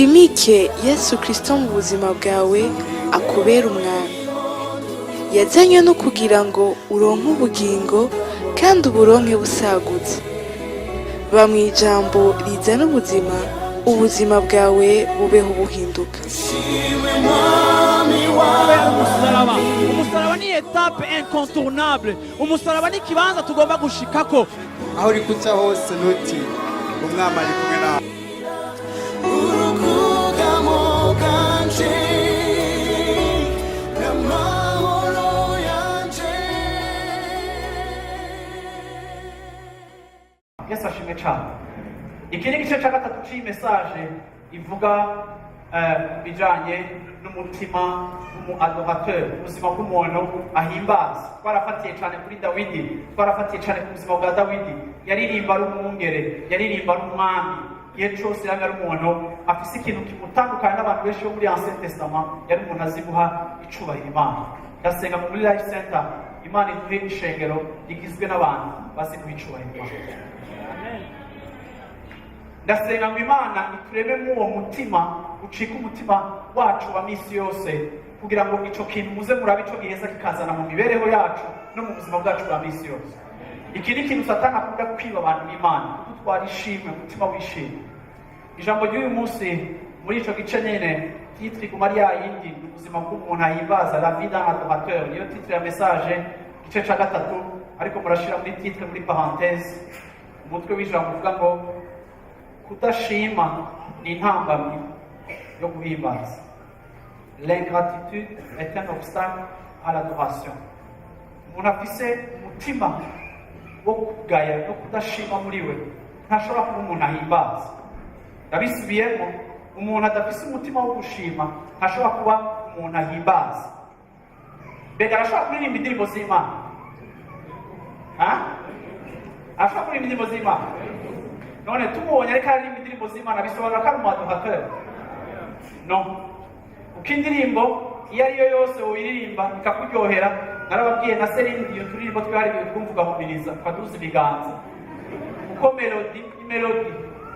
Wimike Yesu Kristo mu buzima bwawe, akubere umwami. Yazanywe no kugira ngo uronke ubugingo kandi uburonke busagutse. Ba mu ijambo rizana ubuzima, ubuzima bwawe bubeho buhinduka. Umusaraba, umusaraba ni étape incontournable. Umusaraba ni ikibanza tugomba gushikako. Aho uri kuca hose, ntutinye, Umwami ari kumwe nawe. Urukugamo bwanje n'amahoro yanje. Yesu ashimwe cyane. Iki ni igice cya gatatu cy'iyi message ivuga bijanye n'umutima w'umu adorateur, ubuzima bw'umuntu ahimbaza. Twarafatiye cyane kuri Dawidi, twarafatiye cyane ku buzima bwa Dawidi. Yaririmba ari umwungere, yaririmba ari umwami. Igihe cyose yari ari umuntu afise ikintu kimutandukanya n'abantu benshi bo muri Ancien Testament. Yari umuntu azi guha icubahiro Imana. Ndasenga muri Life Center Imana iduhe ishengero rigizwe n'abantu bazi guha icubahiro Imana. Ndasenga ngo Imana iturememo uwo mutima, ucike umutima wacu wa misi yose, kugira ngo ico kintu muze murabe ico giheza kikazana mu mibereho yacu no mu buzima bwacu bwa misi yose. Iki ni ikintu Satani akunda kwiba abantu b'Imana, kudutwara ishimwe, umutima w'ishimwe. Ijambo ry'uyu munsi muri ico gice nyene, titre iguma ari yayindi, ni ubuzima bw'umuntu ahimbaza, la vie d'un adorateur, niyo titre ya message, igice ca gatatu. Ariko murashira muri titre, muri parenthèse, umutwe w'ijambo uvuga ngo kudashima ni intambamyi yo guhimbaza, l'ingratitude est un obstacle à l'adoration. Umuntu afise umutima wo kugaya no kudashima muri we ntashobora kuba umuntu ahimbaza. Ndabisubiyemo: umuntu adafise umutima wo gushima ntashobora kuba umuntu ahimbaza. Mbega arashobora kuririmba indirimbo z'Imana? Ha? Arashobora kuririmba indirimbo z'Imana? None tumubonye ariko aririmba indirimbo z'Imana, bisobanura ko ari umu adorateur? No, kuko indirimbo iyo ari yo yose woyiririmba ikakuryohera, narababwiye na Celine Dion, turirimbo twari igihe twumva ugahumiriza, ukaduza ibiganza, kuko mélodie ni mélodie,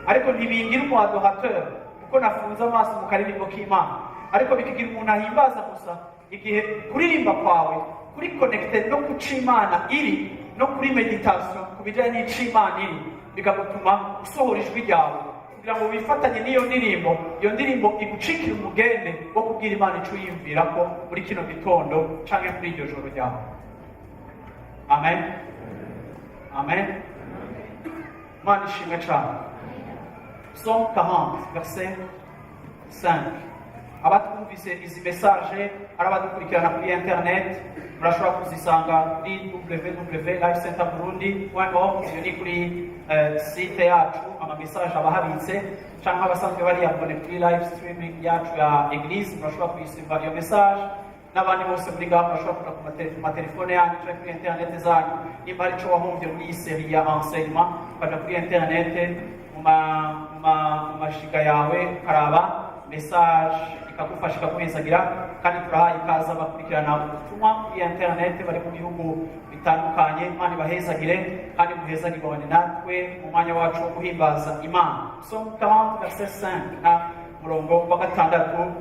ariko ntibingira umu adorateur kuko nafunze amaso mu karirimbo k'Imana. Ariko bikigira umuntu ahimbaza gusa igihe kuririmba kwawe kuri connecté no kuca Imana iri, no kuri méditation ku bijyanye n'ico Imana iri, bikagutuma usohora ijwi ryawe kugira ngo wifatanye n'iyo ndirimbo. Iyo ndirimbo igucikira umugende wo kubwira Imana ico uyiyumvira ko muri kino gitondo canke muri iryo joro ryawe. Amen, amen. Imana ishimwe cane. Psaume 40 verset 5. Abatwumvise izi message, ari abadukurikirana kuri internet, murashobora kuzisanga kuri www.lifecenterburundi.org. Iyo ni kuri site yacu, ama message aba ahabitse, cyangwa abasanzwe bari abonnés kuri live streaming yacu ya église, murashobora kuyisiva iyo message. N'abandi bose muri ngaho murashobora kuja ku matelefone yanyu canke kuri internet zanyu. Nimba hari ico wahomvye muri iyi série ya enseignement, ukaja kuri internet mu mashiga yawe, ukaraba message, ikagufasha, ikaguhezagira. Kandi turahaye ikaze abakurikirana ubutumwa kuri internet bari mu bihugu bitandukanye. Imana ibahezagire kandi muhezagirwane natwe mu mwanya wacu wo guhimbaza Imana. Psaume 40 verset 5 na murongo wa gatandatu.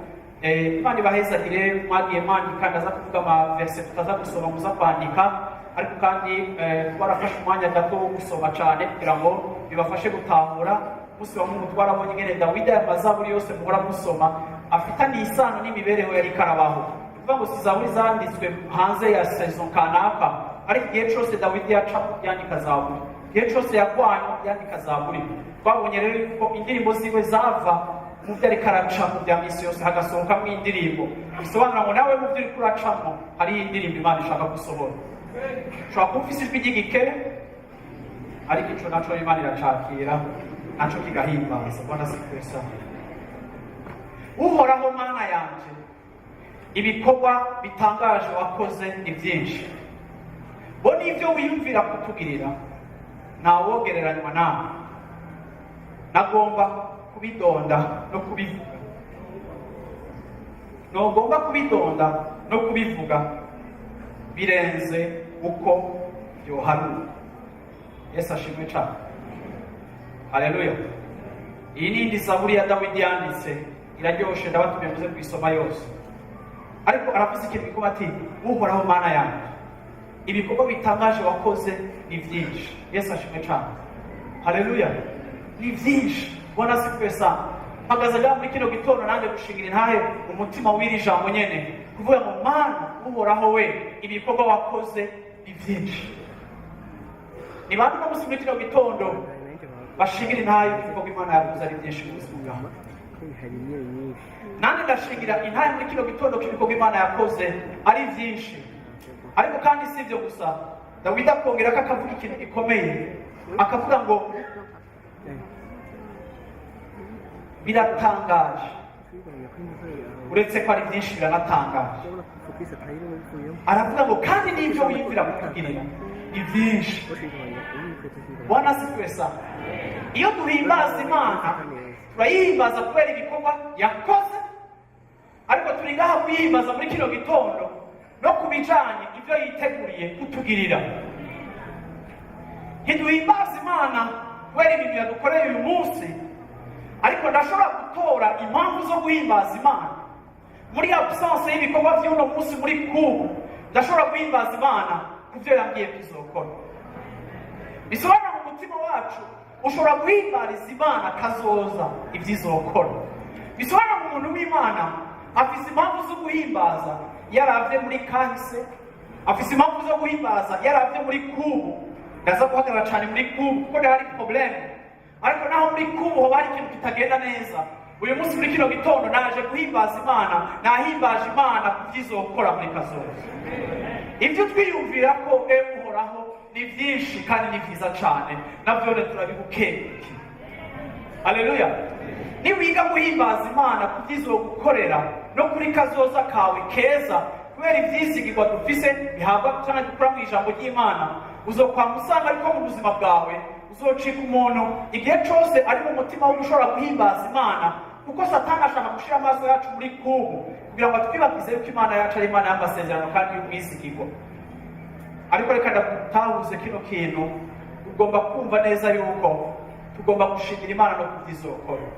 Imana ibahezagire. Mwagiye mwandika, ndaza kuvuga ama verset tutaza gusoma, muza kwandika. Ariko kandi twarafashe umwanya gato wo gusoma cyane kugira ngo bibafashe gutahura. Umunsi wa Mungu twarabonye ingene Dawidi, aya mazaburi yose muhora musoma afitaniye isano n'imibereho yari karabaho. Ni ukuvuga ngo si zaburi zanditswe hanze ya saison kanaka, ariko igihe cyose Dawidi yaca yandika zaburi, igihe cyose yagwanywa yandika zaburi. Twabonye rero yuko indirimbo ziwe zava mu byo ariko araca mu bya misi yose, hagasohokamo indirimbo. Bisobanura ngo nawe mu byo uriko uracamo hariho indirimbo Imana ishaka gusohora. Ushobora kuba ufise ijwi ry'igikere, ariko ico naco Imana iracakira, naco kigahimbaza. Bwana asifiwe sana. Uhoraho Mana yanje, ibikorwa bitangaje wakoze ni byinshi, bo n'ibyo wiyumvira kutugirira ntawogereranywa nawe. Nagomba kubidonda no kubivuga, ntugomba kubidonda no kubivuga, birenze uko byoharura. Yesu ashimwe cyane, haleluya. Iyi ni indi zaburi ya Dawidi yanditse. Iraryoshe, ndabatumiye muze kuyisoma yose. Ariko aravuze ikintu gikomeye ati: "Uhoraho Mana yanjye, ibikorwa bitangaje wakoze ni byinshi." Yesu ashimwe cyane, haleluya! Ni byinshi. Bwana asifiwe sana. Mpagaze ngaha muri kino gitondo nanjye gushingira intahe umutima w'iri jambo nyene, kuvuga ngo: "Mana Uhoraho we, ibikorwa wakoze ni byinshi." Ni bande uno munsi muri kino gitondo bashingira intahe yuko ibikorwa Imana yakoze ari byinshi mu buzima bwawe? Nanjye ndashingira intahe muri kino gitondo ko ibikorwa Imana yakoze ari byinshi. Ariko kandi si ibyo gusa, Dawidi akongera ko akavuga ikintu gikomeye, akavuga ngo biratangaje. Uretse ko ari byinshi, biranatangaje. Aravuga ngo kandi n'ibyo wiyumvira kutugirira ni byinshi. Bwana asifiwe sana. Iyo duhimbaza Imana, turayihimbaza kubera ibikorwa yakoze, ariko turi ngaha kuyihimbaza muri kino gitondo no ku bijanye ibyo yiteguriye kutugirira. Ntiduhimbaza Imana kubera ibintu yadukoreye uyu munsi, ariko ndashobora gutora impamvu zo guhimbaza Imana muri absence y'ibikorwa by'uno munsi. Muri kubu ndashobora guhimbaza Imana ku byo yambwiye kuzokora. Bisobanura mu mutima wacu ushobora guhimbariza Imana kazoza, ibyo izokora. Bisobanura ngo umuntu w'Imana afise impamvu zo guhimbaza yaravye muri kahise, afise impamvu zo guhimbaza yaravye muri kubu. Ndaza guhagarara cyane muri kubu kuko hari problème, ariko naho muri kubu hoba hari ikintu kitagenda neza, uyu munsi muri kino gitondo naje guhimbaza Imana, nahimbaje Imana ku byizokora muri kazoza. Ibyo twiyumvira ko, e Uhoraho, ni byinshi kandi ni byiza cyane, nabyo turabigukengurukiye. Haleluya! Niwiga guhimbaza Imana ku byizogukorera no kuri kazoza kawe keza, kubera ibyizigirwa dufise bihabwa cyangwa dukura mu ijambo ry'Imana, uzokwama usanga ariko mu buzima bwawe uzocika umuntu igihe cyose ari mu mutima wo gushobora guhimbaza Imana, kuko Satani ashaka gushyira amaso yacu muri kubu kugira ngo atwibagize yuko Imana yacu ari Imana y'amasezerano kandi y'umwizigirwa. Ariko reka ndagutahuze kino kintu: ugomba kumva neza yuko tugomba gushimira Imana no kubyizokora.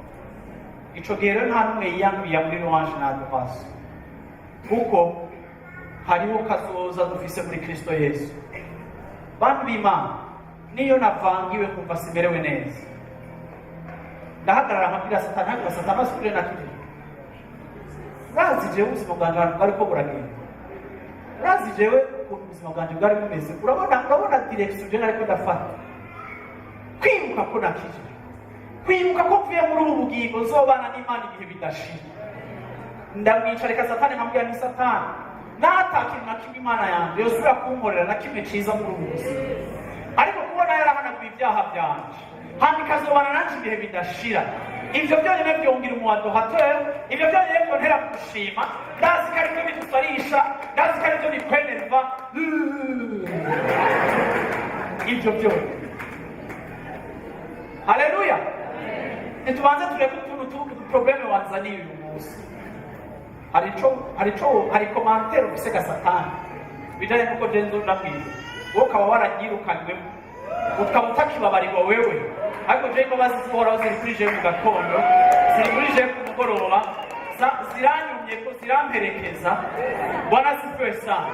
Ico gihe rero nta n'umwe yiyanduye muri louange na adoration, kuko hariho kazoza dufise muri Kristo Yesu. Bantu b'Imana, niyo navangiwe kumva simerewe neza, ndahagarara nkabwira Satani, ntabwira Satani asubire na kiri: "Urazi jewe ubuzima bwanje ahantu bwariko buragenda, urazi jewe ukuntu ubuzima bwanje bwari bumeze, urabona direction je nariko ndafata." Kwibuka ko nakijijwe, kwibuka ko mvuye muri ubu bugingo nzobana n'Imana ibihe bidashira, ndamwicarika Satani nkambwira ni: "Satani, nata kintu na kimwe Imana yanjye yosubira kunkorera na kimwe ciza muri ubu buzima, ariko kubona yarahanaguye ibyaha byanje hanyuma ikazobana nanje ibihe bidashira, ibyo byonyine byongera umu adorateur, ibyo byonyine byontera gushima. Ndazi ko aribyo bidusarisha, ndazi ko aribyo bikwenerva, ibyo byonyine." Haleluya! Ntitubanze tureke utuntu problème wanzaniye uyu munsi. Hari commentaire ufise ga Satani bijanye nuko je nzoja mw'ijuru, wowe ukaba waragirukanywemo, ukaba utakibabarirwa wewe, ariko je imbabazi z'Uhoraho ziri kuri je mu gatondo, ziri kuri je ku mugoroba, ziranyumye ko ziramperekeza. Bwana asifiwe sana.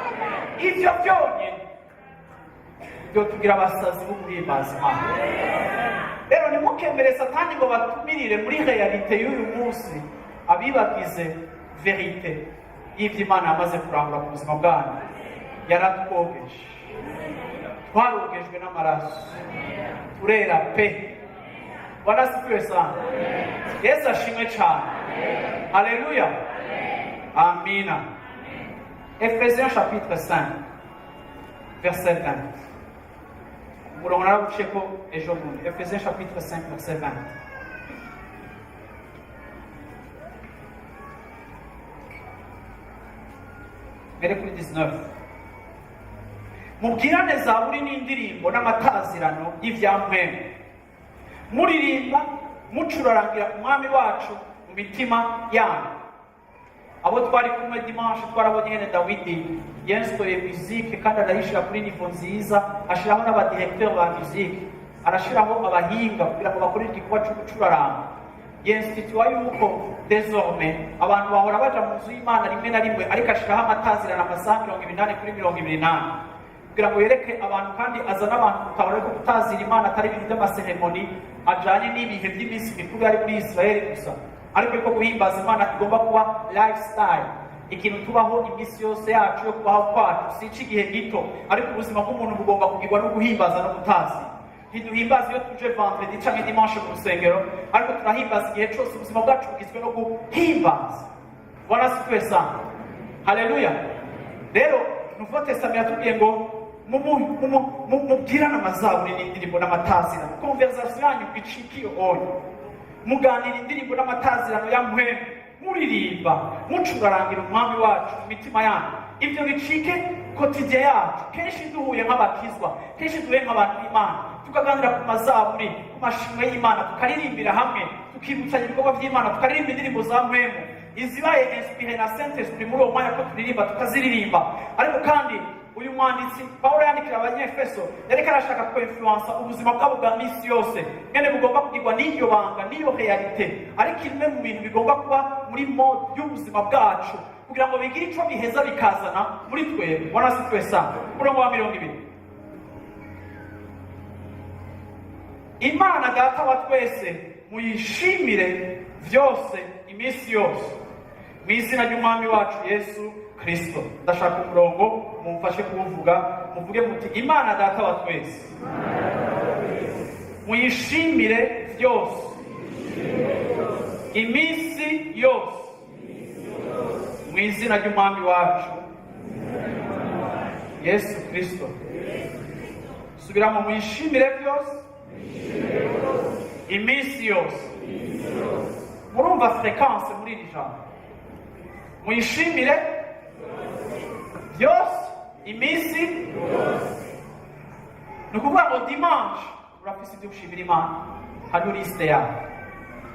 Ivyo byonyine byotugira abasazi bo guhimbaza Imana. Rero ntimukemere Satani ngo batumirire muri réalité y'uyu munsi, abibagize vérité y'ibyo Imana yamaze kurangura ku buzima bwanyu. Yaratwogeje, twarogejwe n'amaraso, turera pe. Bwana asifiwe sana. Yesu ashimwe cyane. Haleluya, amina. Ephésiens chapitre 5 verset 20, umurongo narawuciyeko ejo bundi. Ephésiens chapitre 5 verset 20. Mbere kuri 19: "Mubwirane zaburi n'indirimbo n'amatazirano y'ivyampwemu, muririmba mucurarangira Umwami wacu mu mitima yanyu." Abo twari kumwe dimanche twarabonye ingene Dawidi yenstoye musique kandi arayishira kuri niveau nziza, ashiraho n'aba directeur ba musique, arashiraho abahinga kugira ngo bakore igikorwa cyo gucuraranga. Yinstituwa yuko désormais abantu bahora baja mu nzu y'Imana rimwe na rimwe, ariko ashiraho amatazirano amasaha 24/24 kugira ngo yereke abantu kandi azane abantu kutabona ko gutazira Imana atari ibintu by'amacérémonies ajanye n'ibihe by'iminsi mikuru yari muri Israeli gusa, ariko yuko guhimbaza Imana igomba kuba lifestyle, ikintu tubaho iminsi yose yacu yo kubaho kwacu, si icy'igihe gito, ariko ubuzima bw'umuntu bugomba kugirwa no guhimbaza no gutazira. Ntiduhimbaza iyo tuje vendredi canke dimanche mu rusengero, ariko turahimbaza igihe cose. Ubuzima bwacu bugizwe no guhimbaza. Bwana asifiwe sana, haleluya. Rero Nouveau Testament yatubwiye ngo mubwirane amazaburi n'indirimbo n'amatazirano, conversation yanyu icika iyo onye muganira indirimbo n'amatazirano ya mpwemu, muririmba, mucurarangira Umwami wacu mu mitima yanyu. Ibyo bicike quotidien yacu. Kenshi duhuye nk'abakizwa, kenshi duhuye nk'abantu b'Imana, tukaganira ku mazaburi, ku mashimwe y'Imana, tukaririmbira hamwe, tukibutsanya ibikorwa by'Imana, tukaririmba indirimbo za mpwemu izibaye inspiré na Saint Esprit muri uwo mwanya ko turirimba, tukaziririmba. Ariko kandi uyu mwanditsi Pawulo yandikira Abanyefeso yariko arashaka kuinfluensa ubuzima bwabo bwa misi yose ngene bugomba kugirwa n'iryo banga, n'iyo réalité, ariko imwe mu bintu bigomba kuba muri mode y'ubuzima bwacu kugira ngo bigire ico biheza bikazana muri twebwe. Bwana asifiwe sana. Umurongo wa 20: Imana Data wa twese muyishimire vyose iminsi yose mu izina ry'Umwami wacu Yesu Kristo. Ndashaka umurongo mumfashe kuwuvuga. Muvuge muti: "Imana Data wa twese muyishimire vyose iminsi yose mu izina ry'Umwami wacu Yesu Kristo." Subiramo: muyishimire byose iminsi yose. Murumva fréquence muri iri jambo: muyishimire byose iminsi. Ni ukuvuga ngo dimanche urafise ibyo ushimira Imana, hariho liste yawe.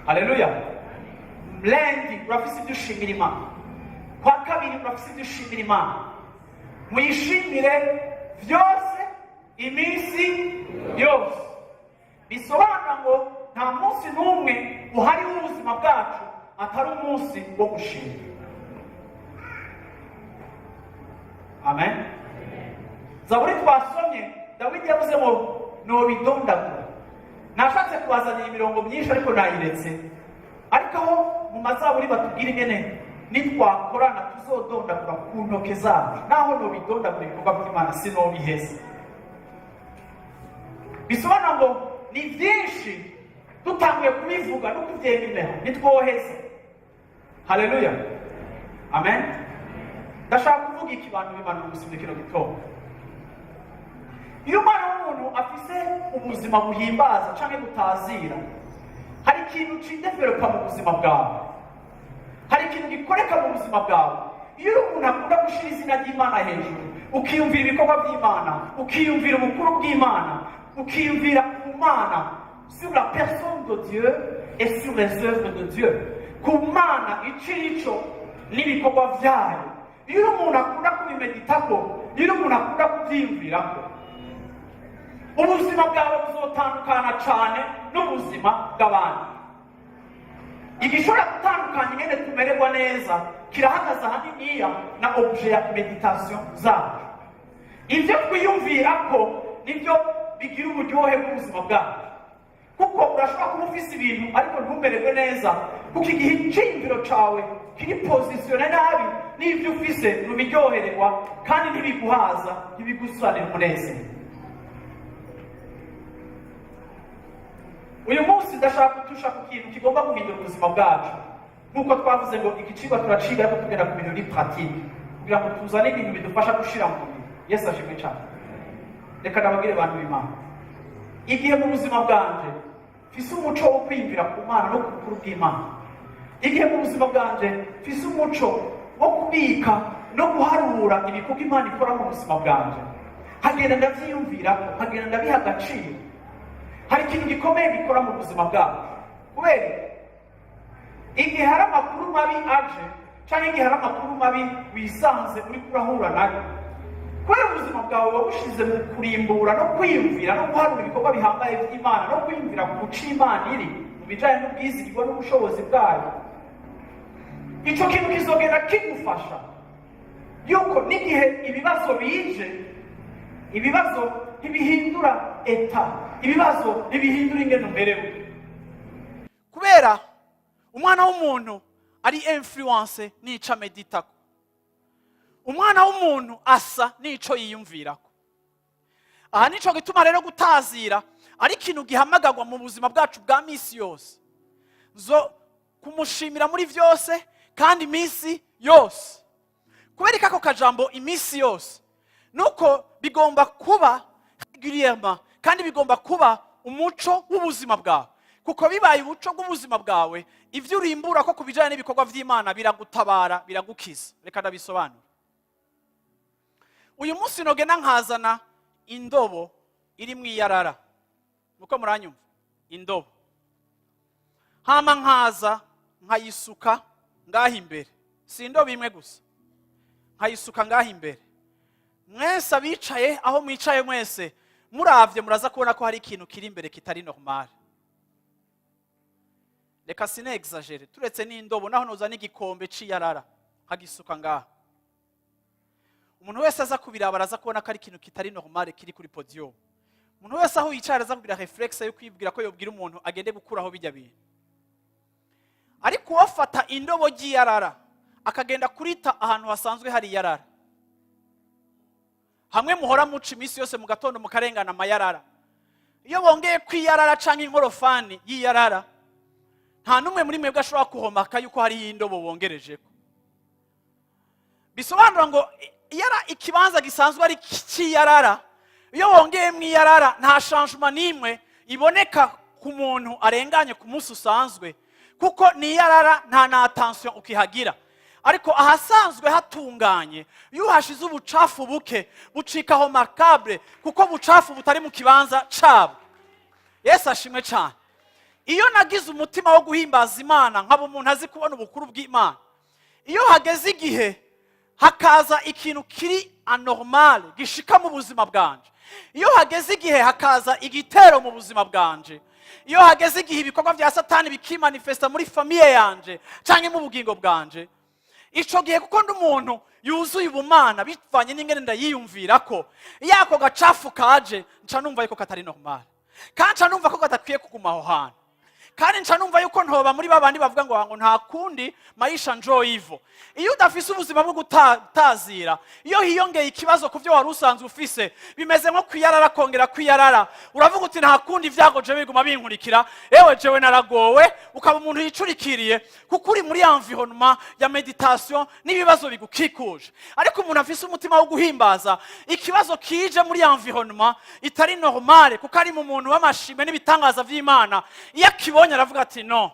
Haleluya. Lundi urafise ibyo ushimira Imana, kwa kabiri urafise ibyo ushimira Imana. Muyishimire byose iminsi yose bisobanura ngo nta munsi n'umwe uhari w'ubuzima bwacu atari umunsi wo gushima. Amen. Zaburi twasomye, Dawidi yavuze ngo nobidondagura. Nashatse kubazanira imirongo myinshi ariko nayiretse, ariko aho mu mazaburi batubwira ingene nitwakorana tuzodondagura ku ntoke zacu. Naho nobidondagura ibikorwa by'Imana, sinobiheza. Bisobanura ngo ni byinshi, dutanguye kubivuga no kubyemera nitwoheza. Haleluya, amen. Ndashaka kuvuga iki, bantu b'Imana, mu kino gitondo? Iyo umwana w'umuntu afise ubuzima buhimbaza canke butazira, hari ikintu cidevelopa mu buzima bwawe, hari ikintu gikoreka mu buzima bwawe. Iyo uri umuntu akunda gushira izina ry'Imana hejuru, ukiyumvira ibikorwa by'Imana, ukiyumvira ubukuru bw'Imana, ukiyumvira ku Mana, sur la personne de Dieu et sur les œuvres de Dieu, ku Mana ico irico n'ibikorwa vyayo, iyo uri umuntu akunda kubimeditako, iyo uri umuntu akunda kubyiyumvirako, ubuzima bwawe buzotandukana cyane n'ubuzima bw'abandi. Igishobora gutandukanya ingene tumererwa neza kirahagaze ahaniniya na objet ya méditation zacu. Ibyo twiyumvira ko nibyo bigira uburyohe bw'ubuzima bwacu, kuko urashobora kuba ufise ibintu ariko ntumererwe neza, kuko igihe icyiyumviro cawe kiri positionné nabi, n'ibyo ufise ntubiryohererwa kandi ntibiguhaza, ntibigusanira umunezero. Uyu munsi ndashaka kutusha ku kintu kigomba guhindura ubuzima bwacu, nk'uko twavuze ngo igicigwa turaciga ariko tugenda ku bintu biri pratique kugira ngo tuzane ibintu bidufasha gushira mu mubiri. Yesu ashimwe cyane. Reka nababwire, bantu b'Imana, igihe mu buzima bwanje mfise umuco wo kwiyumvira ku Mana no ku bukuru bw'Imana, igihe mu buzima bwanje mfise umuco wo kubika no guharura ibikorwa Imana ikora mu buzima bwanje, nkagenda ndavyiyumvirako, nkagenda ndabiha agaciro, hari ikintu gikomeye gikora mu buzima bwacu. Kubera iki? Igihe hari amakuru mabi aje cyangwa igihe hari amakuru mabi wisanze uri kurahura nayo, kubera ubuzima bwawe wabushize mu kurimbura no kwiyumvira no guharura ibikorwa bihambaye by'Imana no kwiyumvira ku guca Imana iri mu Mu bijyanye n'ubwizigirwa n'ubushobozi bwayo, icyo kintu kizogenda kigufasha yuko n'igihe ibibazo bije, ibibazo ntibihindura état, ibibazo ntibihindura ingene umerewe, kubera umwana w'umuntu ari influencé n'ico ameditako. Umwana w'umuntu asa n'ico yiyumvirako. Aha nico gituma rero gutazira ari ikintu gihamagarwa mu buzima bwacu bwa misi yose, zo kumushimira muri byose kandi iminsi yose. Kubera ko ako kajambo iminsi yose, nuko bigomba kuba régulièrement kandi bigomba kuba umuco w'ubuzima bwawe, kuko bibaye umuco w'ubuzima bwawe, ibyo urimbura ko ku bijyanye n'ibikorwa by'Imana biragutabara, biragukiza. Reka ndabisobanure. Uyu munsi nogenda nkazana indobo iri mu iyarara, nuko muranyumva, indobo, hama nkaza nkayisuka ngaho imbere, si indobo imwe gusa, nkayisuka ngaho imbere, mwese abicaye aho mwicaye mwese muravye muraza kubona ko hari ikintu kiri imbere kitari normal. Reka sinexagère, turetse n'indobo, naho noza n'igikombe c'iyarara nkagisuka ngaha, umuntu wese aza kubiraba araza kubona ko ari ikintu kitari normal kiri kuri podium. Umuntu wese aho yicara araza kugira réflexe yo kwibwira ko yobwira umuntu agende gukuraho bijya bintu. Ariko uwafata indobo ry'iyarara akagenda kurita ahantu hasanzwe hari iyarara, hamwe muhora muca iminsi yose mu gatondo mukarengana amayarara, iyo bongeye kwiyarara canke inkorofani y'iyarara, nta n'umwe muri mwebwe ashobora kuhomaka yuko hariho indobo bongerejeko. Bisobanura ngo iyara ikibanza gisanzwe ari cy'iyarara, iyo wongeyemo iyarara nta changement n'imwe iboneka ku muntu arenganye ku munsi usanzwe, kuko ni iyarara, nta na attention ukihagira. Ariko ahasanzwe hatunganye, iyo uhashize ubucafu buke bucikaho remarquable, kuko bucafu butari mu kibanza cabo. Yesu ashimwe cyane. Iyo nagize umutima wo guhimbaza Imana, nkaba umuntu azi kubona ubukuru bw'Imana, iyo hageze igihe hakaza ikintu kiri anormal gishika mu buzima bwanje, iyo hageze igihe hakaza igitero mu buzima bwanje, iyo hageze igihe ibikorwa bya Satani bikimanifesta muri famille yanje cyangwa mu bugingo bwanje, ico gihe kuko ndi umuntu yuzuye ubumana bivanye n'ingene ndayiyumvira ko iyo ako gacafu kaje, nca numva yuko katari normal, kandi nca numva ko kadakwiye kuguma aho hantu, kandi nca numva yuko ntoba muri babandi bavuga ngo nta kundi, maisha njo hivyo. Iyo udafise ubuzima bwo gutazira, iyo hiyongeye ikibazo ku byo wari usanzwe ufise, bimeze nko kwiyarara kongera kwiyarara, uravuga uti: "Nta kundi, ibyago je biguma binkurikira, ewe jewe naragowe." Ukaba umuntu yicurikiriye kuko uri muri environnement ya méditation n'ibibazo bigukikuje. Ariko umuntu afise umutima wo guhimbaza, ikibazo kije muri environnement itari normale, kuko ari mu muntu w'amashimwe n'ibitangaza vy'Imana, iyo akibonye aravuga ati: "No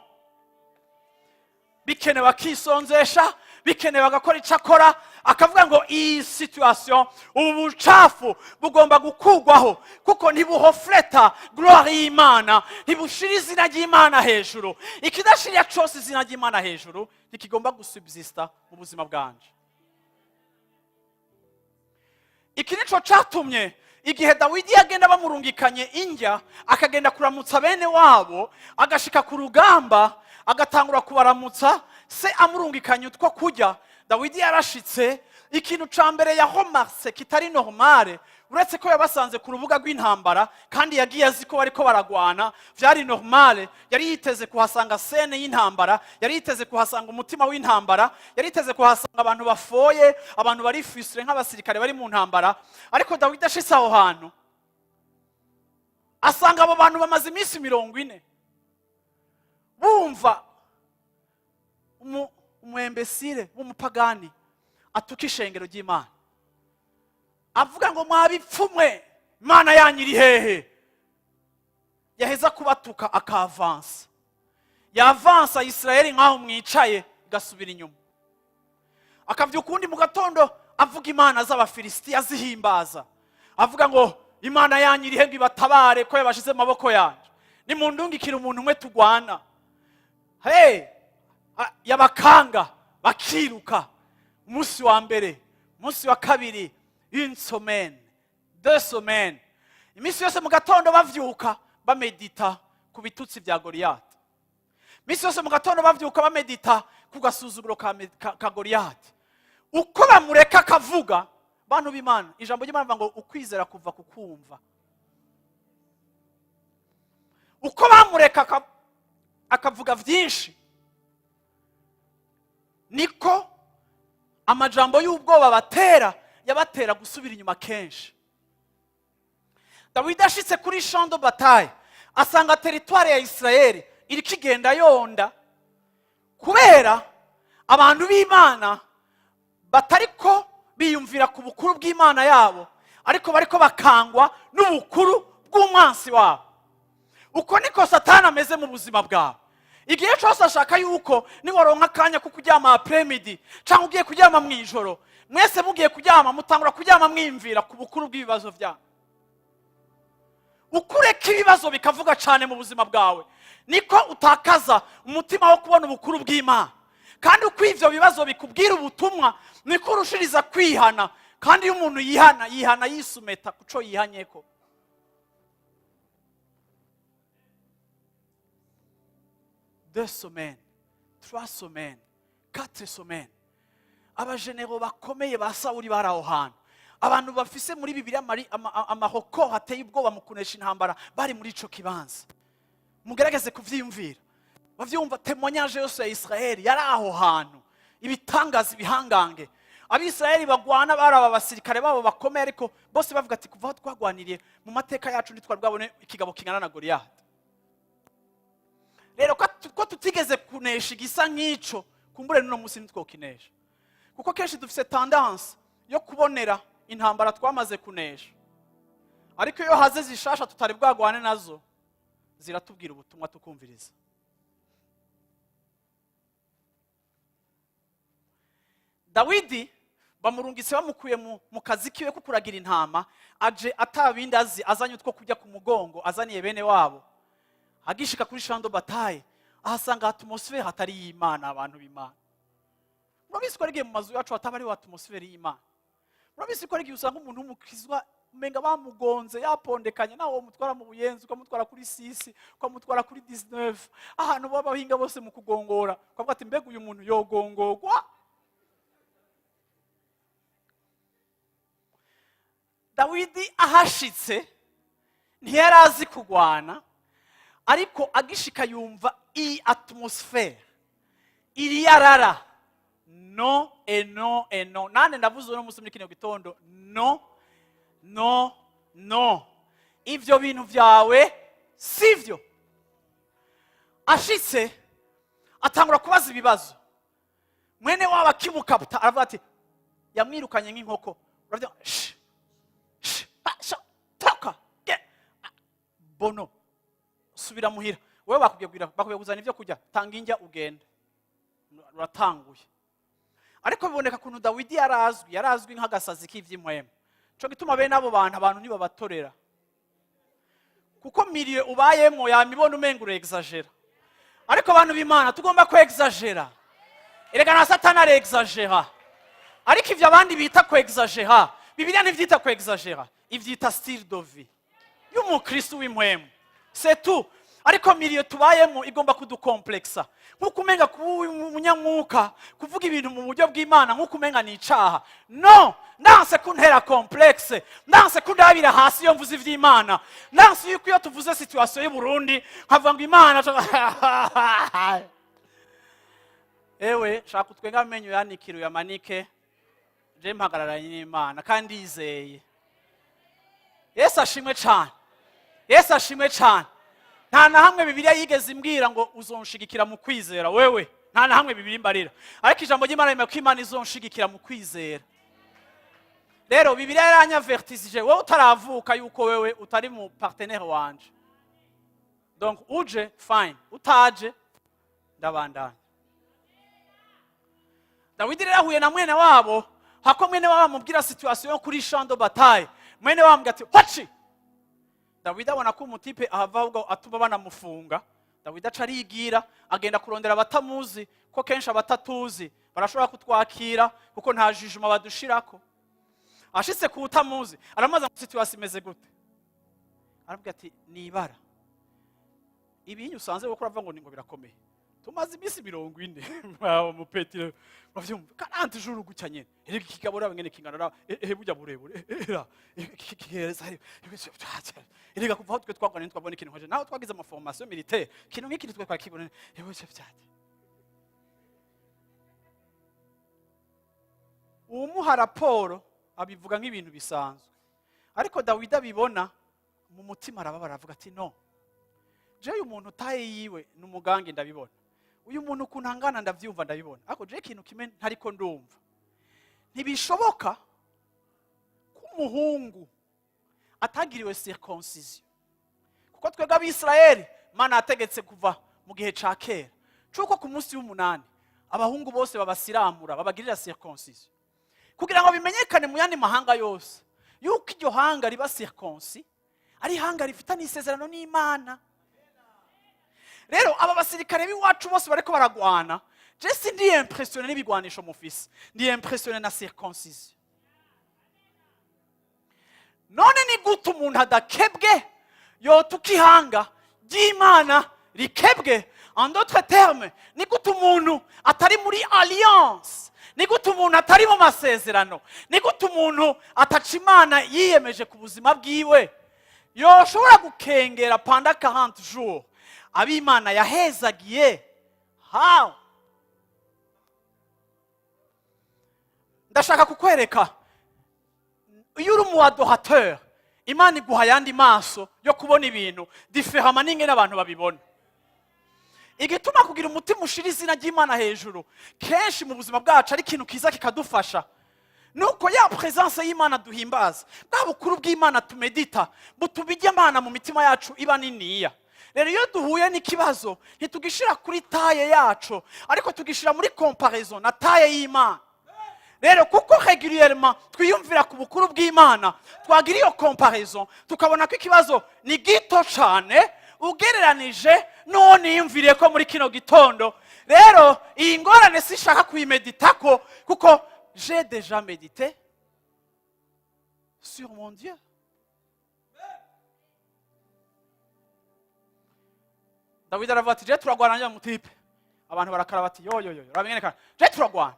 bikenewe," akisonzesha, bikenewe agakora icyo akora, akavuga ngo iyi situation, ubu bucafu bugomba gukugwaho, kuko ntibuhofleta gloire y'Imana, ntibushira izina ry'Imana hejuru. Ikidashirira cyose izina ry'Imana hejuru ntikigomba gusubsista mu buzima bwanje. Iki nico catumye igihe Dawidi yagenda bamurungikanye injya, akagenda kuramutsa bene wabo, agashika ku rugamba agatangura kubaramutsa, se amurungikanye utwo kurya, Dawidi yarashitse, ikintu ca mbere yahomarse kitari normale, uretse ko yabasanze ku rubuga rw'intambara kandi yagiye azi ko bariko baragwana, vyari normale, yari yiteze kuhasanga scène y'intambara, yari yiteze kuhasanga umutima w'intambara, yari yiteze kuhasanga abantu bafoye, abantu bari frustrés nk'abasirikare bari mu ntambara. Ariko Dawidi ashitse aho hantu asanga abo bantu bamaze iminsi 40 bumva umu imbécile w'umupagani atuka ishengero ry'Imana, avuga ngo: "Mwabipfumwe, Imana yanyu iri hehe?" Yaheza kubatuka akavansa, yavansa Isirayeli nk'aho mwicaye igasubira inyuma, akavyuka ukundi mu gatondo avuga imana z'Abafilisitiya, azihimbaza, avuga ngo: "Imana yanyu irihe ngo ibatabare, ko yabashize mu maboko yanyu? Nimundungikire umuntu umwe tugwana." Hey, yabakanga bakiruka umunsi wa mbere, umunsi wa kabiri, une semaine, 2 semaines, iminsi yose mu gatondo bavyuka bamedita ku bitutsi bya Goliyati. Misi yose mu gatondo bavyuka bamedita ku gasuzuguro ka Goliyati. Uko bamureka akavuga, bantu b'Imana, ijambo ry'Imana rivuga ngo ukwizera kuva ku kumva. Uko bamureka akavuga vyinshi, niko amajambo y'ubwoba batera yabatera gusubira inyuma kenshi. Dawidi ashitse kuri champ de bataille, asanga territoire ya Isirayeli iriko igenda yonda kubera abantu b'Imana batariko biyumvira ku bukuru bw'Imana yabo, ariko bariko bakangwa n'ubukuru bw'umwansi wabo. Uko niko Satani ameze mu buzima bwawe. Igihe cyose ashaka yuko niwaronka akanya ko kuryama après-midi cyangwa ugiye kuryama mu ijoro, mwese mugiye kuryama, mutangura kuryama mwiyumvira ku bukuru bw'ibibazo byanyu. Uko ureka ibibazo bikavuga cyane mu buzima bwawe, niko utakaza umutima wo kubona ubukuru bw'Imana. Kandi uko ibyo bibazo bikubwira ubutumwa, niko urushiriza kwihana. Kandi iyo umuntu yihana, yihana yisumeta kuco yihanyeko. 2 semaines, 3 semaines, 4 semaines, abajenero bakomeye ba Sawuli bari aho hantu, abantu bafise muri Bibiliya amahoko hateye ubwoba mu kunesha intambara, bari muri ico kibanza. Mugerageze kuvyiyumvira, bavyumva. Témoignage yose ya Israeli yari aho hantu, ibitangaza, ibihangange. Abisirayeli bagwana bari aba basirikare babo bakomeye, ariko bose bavuga ati: "Kuva aho twagwaniriye mu mateka yacu, ntitwari bwabone ikigabo kingana na Goliyati." Rero ko tutigeze kunesha igisa nk'ico, kumbure n'uno munsi ntitwokinesha, kuko kenshi dufise tendance yo kubonera intambara twamaze kunesha. Ariko iyo haze zishasha tutari bwagwane nazo, ziratubwira ubutumwa tukumviriza. Dawidi bamurungitse, bamukuye mu kazi kiwe ko kuragira intama, aje atabindi azi, azanye utwo kurya ku mugongo, azaniye bene wabo. Agishika kuri champ de bataille, ahasanga atmosphère hatari y'Imana. Abantu b'Imana, murabizi ko ari igihe mu mazu yacu hataba ariho atmosphère y'Imana. Murabizi ko ari igihe usanga umuntu w'umukizwa umenga bamugonze, yapondekanye, nawe wamutwara mu Buyenzi, ukamutwara kuri 6, ukamutwara kuri 19, ahantu baba bahinga bose mu kugongora, ukavuga ati: "Mbega uyu muntu yogongogwa?" Dawidi ahashitse ntiyari azi kugwana, ariko agishika yumva iyi atmosphère iri yarara. No et no et no. Nande ndavuze uno munsi muri kino gitondo: no, no, no, ivyo bintu vyawe sivyo. Ashitse atangura kubaza ibibazo. Mwene wabo akimukaputa, aravuga ati, yamwirukanye nk'inkoko. Uravuga sh sh ah, sha, toka ge ah, bono subira muhira. Wewe bakubwiye bakubwiye kuzana ibyo kurya, tanga injya ugende. Uratanguye. Ariko biboneka ukuntu Dawidi yarazwi, yarazwi nk'agasazi k'ivy'impwemu. Co gituma bene abo bantu, abantu ntibabatorera, kuko milieu ubayemo yamibona umenga urexagera. Ariko abantu b'Imana, tugomba kwexagera. Erega na Satani arexagera. Ariko ivyo abandi bita kwexagera, Bibiliya ntivyita kwexagera, ivyita style de vie y'umukristo w'impwemu, c'est tout. Ariko milieu tubayemo igomba kudukomplexa, nk'uko umenga kuba umunyamwuka, kuvuga ibintu mu buryo bw'Imana, nk'uko umenga ni icaha. No ndanse kuntera complexe, ndanse kundabira hasi iyo mvuze ivy'Imana, ndanse yuko iyo tuvuze situation y'u Burundi nkavuga ngo Imana. Ewe, shaka utwenga amenyo yanikire, uyamanike. Je mpagararanye n'Imana kandi ndizeye. Yesu ashimwe cane, Yesu ashimwe cane. Nta na hamwe Bibiliya yigeze imbwira ngo uzonshigikira mu kwizera wewe. Nta na hamwe Bibiliya imbarira. Ariko ijambo ry'Imana rimwe ko Imana izonshigikira mu kwizera. Rero Bibiliya yaranyavertisije: wowe utaravuka, yuko wewe utari mu partenaire wanje. Donc uje, fine, utaje, ndabandanya. Dawidi rero ahuye na mwene wabo, hako mwene wabo amubwira situation yo kuri champ de bataille, mwene wabo amubwira ati: "Hoci." Dawidi abona ko umutipe ahava ahubwo atuma banamufunga. Dawidi aca arigira, agenda kurondera abatamuzi, ko kenshi abatatuzi barashobora kutwakira kuko nta jijuma badushirako. Ashitse ku utamuzi, aramubaza ngo: "Situation imeze gute?" Aramubwira ati: "Nibara ibinyu usanze kuko uravuga ngo ni ngo birakomeye." Tumaze iminsi 40 aho mupetire, uravyumva, 40 jours gutya nyene. Erega ikigabo raba ngene kingana, raba ehe burya burebure, era kigereza. Erega kuva aho twe twagwana ntitwabona ikintu nkaje, naho twagize ama formation militaire, ikintu nk'iki twe twakibona. Ewe vyate uwumuha raporo abivuga nk'ibintu bisanzwe, ariko Dawidi abibona mu mutima arababara, aravuga ati: "No jewe, uyu muntu taille yiwe ni umugangi, ndabibona. Uyu muntu ukuntu angana ndavyumva, ndabibona. Ariko jewe ikintu kimwe ntariko ndumva: ntibishoboka ko umuhungu atagiriwe circoncision, kuko twebwe Abisirayeli Mana yategetse kuva mu gihe ca kera cuko ku munsi w'umunani abahungu bose babasiramura, babagirira circoncision, kugira ngo bimenyekane mu yandi mahanga yose yuko iryo hanga riba circoncis ari ihanga rifitanye isezerano n'Imana. Rero aba basirikare b'iwacu bose bariko baragwana, je si ndi impressionné n'ibigwanisho mufise, ndi impressionné na circoncision. None ni gute umuntu adakebwe yotuka ihanga ry'Imana rikebwe? En d'autres termes, ni gute umuntu atari muri alliance, ni gute umuntu atari mu masezerano, ni gute umuntu ataca Imana yiyemeje ku buzima bwiwe yoshobora gukengera pendant 40 jours ab'Imana yahezagiye? How? Ndashaka kukwereka, iyo uri umu adorateur, Imana iguha ayandi maso yo kubona ibintu différemment n'ingene abantu babibona. Igituma kugira umutima ushira izina ry'Imana hejuru kenshi mu buzima bwacu ari ikintu kiza kikadufasha, nuko ya présence y'Imana duhimbaza, bwa bukuru bw'Imana tumedita, butuma ijya mu mitima yacu iba niniya. Rero iyo duhuye n'ikibazo, ntitugishira kuri taille yacu, ariko tugishira muri comparaison na taille y'Imana. Rero kuko régulièrement twiyumvira ku bukuru bw'Imana, twagira iyo comparaison, tukabona ko ikibazo ni gito cyane ugereranije n'uwo niyumviriye ko muri kino gitondo. Rero iyi ngorane sishaka kuyimeditako, kuko j'ai déjà médité sur mon Dieu." Dawidi aravuga ati: "Je turagwana njya mutipe." Abantu barakara bati: "Yo yo yo, uramenyekana, je turagwana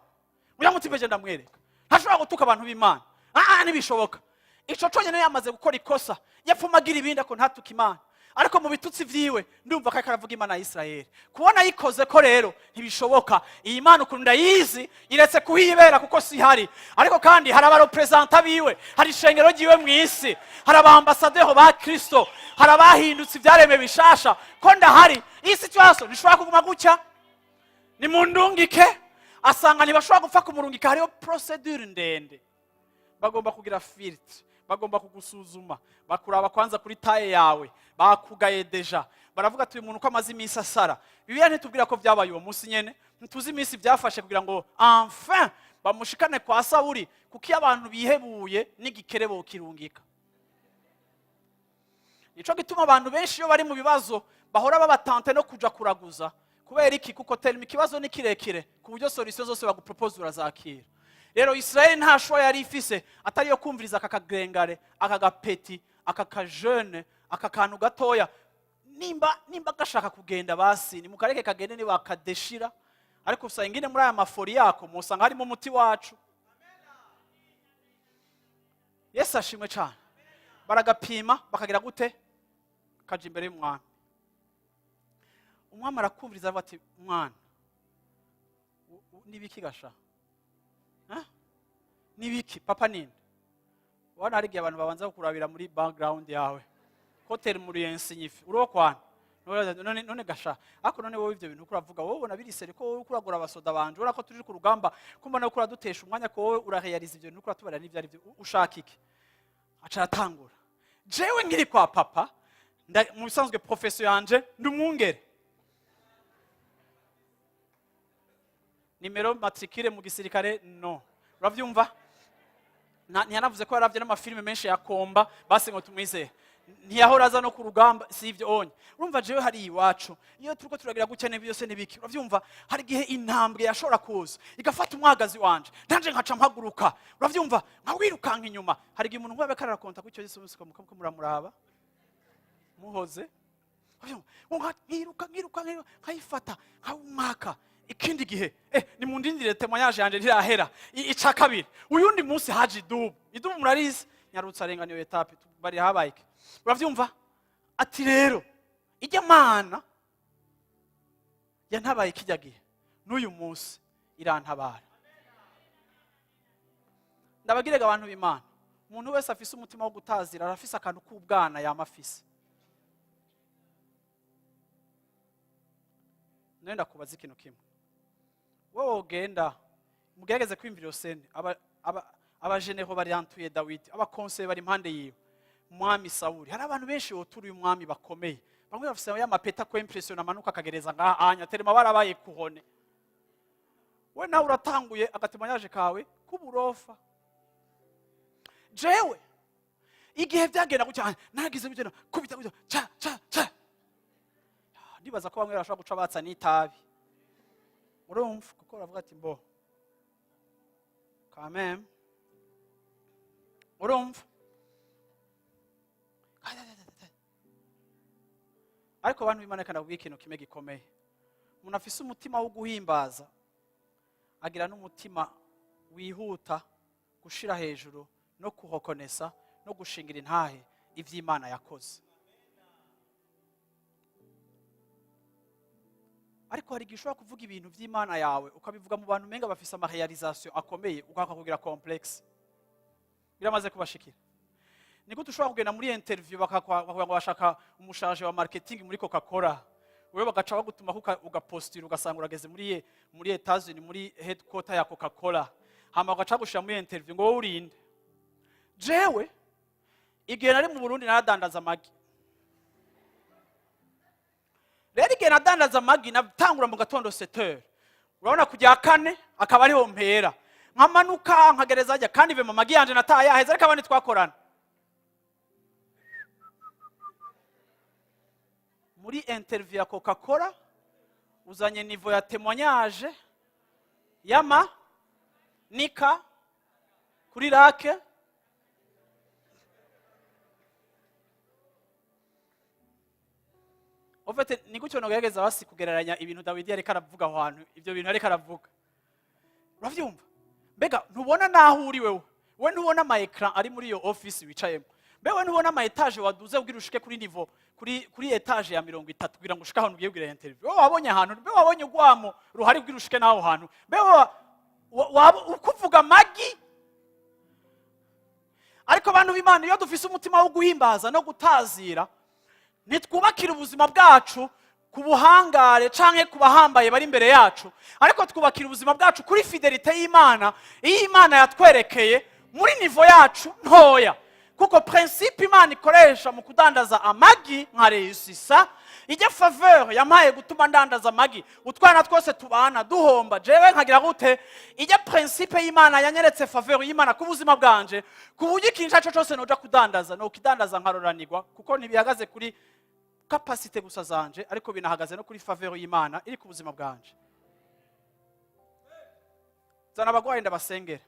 uriya mutipe, je ndamwereka, ntashobora gutuka abantu b'Imana. Ah, ntibishoboka." Ico conyene yamaze gukora ikosa, yapfuma agira ibindi ako ntatuka Imana, ariko mu bitutsi vyiwe ndumva ko ariko aravuga Imana ya Isirayeli. Kubona yikoze ko rero ntibishoboka. Iyi Mana ukuntu ndayizi, iretse kuhibera kuko si hari, ariko kandi hari aba représentants biwe, hari ishengero ryiwe mu isi, hari aba ambassadeurs ba Kristo, hari abahindutse ibyaremwe bishasha. Ko ndahari, iyi situation ntishobora kuguma gutya, nimundungike. Asanga ntibashobora gupfa kumurungika, hariho procédure ndende, bagomba kugira filtre, bagomba kugusuzuma, bakuraba kwanza kuri taille yawe. Bakugaye déjà, baravuga ati: "Uyu muntu uko amaze iminsi asara." Bibiliya ntitubwira ko byabaye uwo munsi nyene, ntituzi iminsi byafashe kugira ngo enfin bamushikane kwa Sawuli, kuko iyo abantu bihebuye n'igikere bokirungika. Nico gituma abantu benshi iyo bari mu bibazo bahora babatante no kuja kuraguza. Kubera iki? Kuko terima ikibazo ni kirekire ku buryo solution zose bagupropose urazakira. Rero Israel nta choix yari ifise atari yo kumviriza aka kagrengare, aka gapeti, aka kajene, aka kantu gatoya. Nimba gashaka kugenda, basi nimukareke kagende, nibakadeshira. Ariko usanga ingene muri aya mafori yako musanga harimo umuti wacu. Yesu ashimwe cyane. Baragapima, bakagira gute, kaja imbere y'umwami. Umwami arakumviriza, aravuga ati: "Mwana, nibiki gasha? Eh? Nibiki papa?" Ninde ubona hari igihe abantu babanza kukurabira muri background yawe ko termuriyensi nyifi uriho kwana. None gasha, ariko none wowe ivyo bintu uko uravuga, wowe ubona biri sérieux ko wowe uko uragura abasoda banje, urabona ko turi ku rugamba, ko mbona ko uradutesha umwanya, ko wowe urarealiza ivyo bintu uko uratubarira n'ivyo ari byo, ushaka iki? Aca aratangura: "Jewe nkiri kwa papa, mu bisanzwe profession yanje ndi umwungere, numéro matricule mu gisirikare no uravyumva." Ntiyanavuze ko yaravye n'amafilime menshi ya komba, basi ngo tumwizere. Ntiyahora aza no ku rugamba, si ibyo onye. Urumva, jewe hari iwacu iyo turiko turagira gutya n'ibi byose n'ibiki, uravyumva, hari igihe intambwe yashobora kuza igafata umwagazi wanje, nanje nkaca mpaguruka, uravyumva, nkawirukanka inyuma. Hari igihe umuntu nk'uwo ariko arakonta kuri icyo gisubizo, mukamuraba muhoze. Nkiruka, nkiruka, nkiruka, nkayifata, nkawumwaka. Ikindi gihe, nimundindire, témoignage yanje ntirahera. Ica kabiri, uyundi munsi haje idubu. Idubu murarizi, nyarutse arenga niyo étape bari habaye iki? Uravyumva ati rero ijya mana yantabaye kijya gihe, n'uyu munsi irantabara. Ndabagirega abantu b'Imana, umuntu wese afise umutima wo gutazira arafise akantu k'ubwana yama afise. Nawe ndakubaza ikintu kimwe: wowe wogenda, mugerageze kwiyumvira iyo scène, abagénéraux bari hantuye Dawidi, abakonseye bari impande yiwe, umwami Sawuli, hari abantu benshi woturiye umwami bakomeye, bamwe bafise ya mapeta ko impression amanuka akagereza ngaha anya terema barabaye kuhone. We nawe uratanguye agatémoignage kawe k'uburofa. Jewe igihe byagenda gutya, nagize gutya, kubita gutya, ca ca ca. Ndibaza ko bamwe bashobora guca batsa n'itabi, urumva, kuko baravuga ati mbo quand même, urumva. Ariko abantu b'Imana, reka ndakubwira ikintu kimwe gikomeye: umuntu afise umutima wo guhimbaza agira n'umutima wihuta gushira hejuru no kuhokonesa no gushingira intahe ivy'Imana yakoze. Ariko hari igihe ushobora kuvuga ibintu by'Imana yawe, ukabivuga mu bantu umenga bafise amaréalisations akomeye, ukaka kugira complexe. Biramaze kubashikira? Ni gute ushobora kugenda muri interview, bakavuga ngo bashaka umuchargé wa marketing muri Coca Cola, wewe bagaca bagutuma ugapostira, ugasanga urageze muri Etats-Unis, muri headquarter ya Coca Cola, hama bagaca bagushira muri interview ngo wowe urinde? Jewe igihe nari mu Burundi naradandaza amagi. Rero igihe nadandaza amagi, natangura mu gatondo 7h, urabona, kujya kane akaba ariho mpera, nkamanuka nkagereza ajya, kandi ve mu magi yanje nataye yaheze. Ariko abandi twakorana muri interview ya Coca Cola, uzanye niveau ya témoignage yama nika kuri rake. En fait, ni gutyo nogerageza basi kugereranya ibintu Dawidi yariko aravuga aho hantu, ibyo bintu yariko aravuga. Uravyumva? Mbega ntubona naho uri wewe? We ntubona ama écran ari muri iyo office wicayemo? Mbe we ntubona ama étage waduze kugira ushike kuri niveau, kuri étage ya 30, kugira ngo ushike ahantu ugiye kugira interview? Wowe wabonye ahantu? Mbe wabonye urwamo ruhari kugira ushike n'aho hantu? Mbe waba ukuvuga amagi? Ariko abantu b'Imana, iyo dufise umutima wo guhimbaza no gutazira, ntitwubakira ubuzima bwacu ku buhangare canke ku bahambaye bari imbere yacu, ariko twubakira ubuzima bwacu kuri fidélité y'Imana, iyo Imana yatwerekeye muri niveau yacu ntoya. Kuko principe Imana ikoresha mu kudandaza amagi nka réussissa, ijya faveur yampaye gutuma ndandaza amagi, utwana twose tubana duhomba, jewe nkagira gute, ijya principe y'Imana yanyeretse faveur y'Imana ku buzima bwanje, ku buryo ikintu icyo ari cyo cyose noja kudandaza, nokidandaza nkaroranirwa, kuko ntibihagaze kuri capacité gusa zanje, ariko binahagaze no kuri faveur y'Imana iri ku buzima bwanje. Zana abagwayi ndabasengera.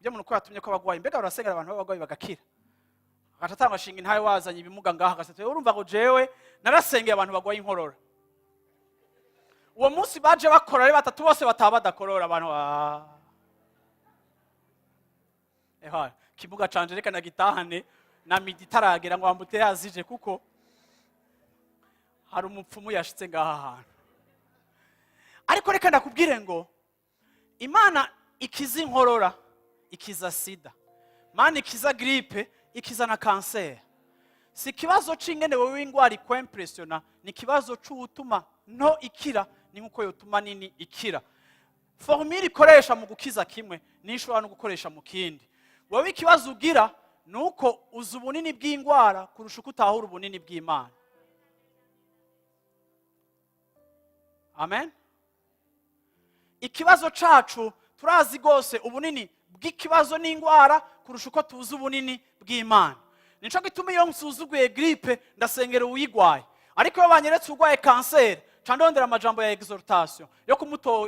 Ujya muntu ko yatumye ko abagwayi, mbega barasengera abantu b'abagwayi bagakira, agaca atanga shinga intahe, wazanye ibimuga ngaha, agasetse. Urumva ngo jewe narasengeye abantu bagwaye inkorora, uwo munsi baje bakora ari batatu, bose bataba badakorora. Abantu eha kimuga canje reka nagitahane na midi itaragera, ngo wambute yazije, kuko hari umupfumu yashitse ngaha hantu. Ariko reka ndakubwire ngo Imana ikiza inkorora, ikiza sida, Mana ikiza grippe, ikiza na kanseri. Si ikibazo c'ingene wewe ingwara ikwimpressiona, ni ikibazo c'uwutuma nto ikira, ni nkuko yotuma nini ikira. Formule ikoresha mu gukiza kimwe niyo ishobora no gukoresha mu kindi. Wowe ikibazo ugira ni uko uzi ubunini bw'indwara kurusha uko utahura ubunini bw'Imana. Amen. Ikibazo cacu, turazi rwose ubunini bw'ikibazo n'indwara kurusha uko tuzi ubunini bw'Imana. Nico gituma iyo nsuzuguye grippe, ndasengera uwuyigwaye, ariko iyo banyeretse urwaye kanseri, ca ndondera amajambo ya exhortation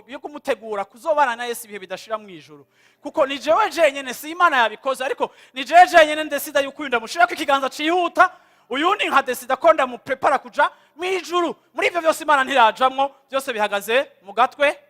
yo kumutegura kuzobana na Yesu ibihe bidashira mu ijuru, kuko ni jewe jenyene, si Imana yabikoze, ariko ni jewe jenyene ndesida yuko uyu ndamushirako ikiganza cihuta. Uyundi nkadesida ko ndamuprepara kuja mu ijuru. Muri ivyo byose Imana ntirajamwo, byose bihagaze mu gatwe.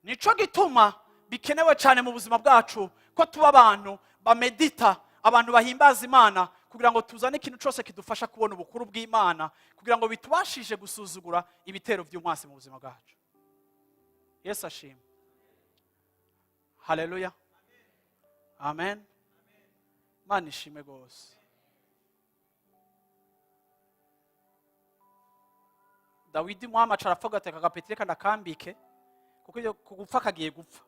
Nico gituma bikenewe cyane mu buzima bwacu ko tuba abantu bamedita, abantu bahimbaza Imana, kugira ngo tuzane ikintu cyose kidufasha kubona ubukuru bw'Imana, kugira ngo bitubashije gusuzugura ibitero by'umwasi mu buzima bwacu. Yesu ashimwe! Haleluya, amen. Imana ishimwe rwose. Dawidi mwamaca arapfa, agateka agapeti, reka ndakambike, kuko iyo gupfa kagiye gupfa,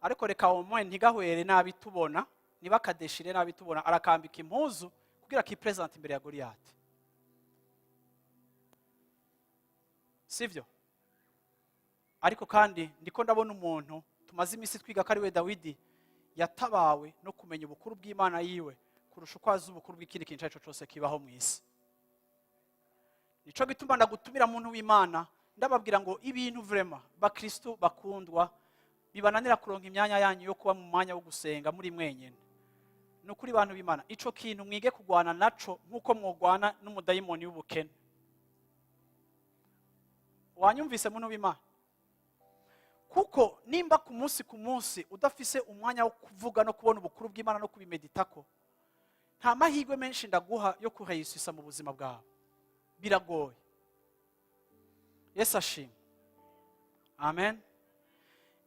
ariko reka umwe ntigahwere nabi tubona, ntibakadeshire nabi tubona. Arakambika impuzu kugira akipresente imbere ya Goliyati, sivyo? Ariko kandi ndiko ndabona umuntu tumaze iminsi twiga ko ari we Dawidi, yatabawe no kumenya ubukuru bw'Imana yiwe kurusha uko azi ubukuru bw'ikindi kintu icyo ari cyo cyose kibaho mu isi. Nico gituma ndagutumira, muntu w'Imana, ndababwira ngo ibintu vraiment, bakristo bakundwa, bibananira kuronka imyanya yanyu yo kuba mu mwanya wo gusenga muri mwenyine. Ni ukuri, bantu b'Imana, ico kintu mwige kurwana naco nk'uko mwogwana n'umudayimoni w'ubukene. Wanyumvise, muntu w'Imana? Kuko nimba ku munsi ku munsi udafise umwanya wo kuvuga no kubona ubukuru bw'Imana no kubimeditako, nta mahirwe menshi ndaguha yo kuhayisisa mu buzima bwawe, biragoye. Yesu ashimwe, amen.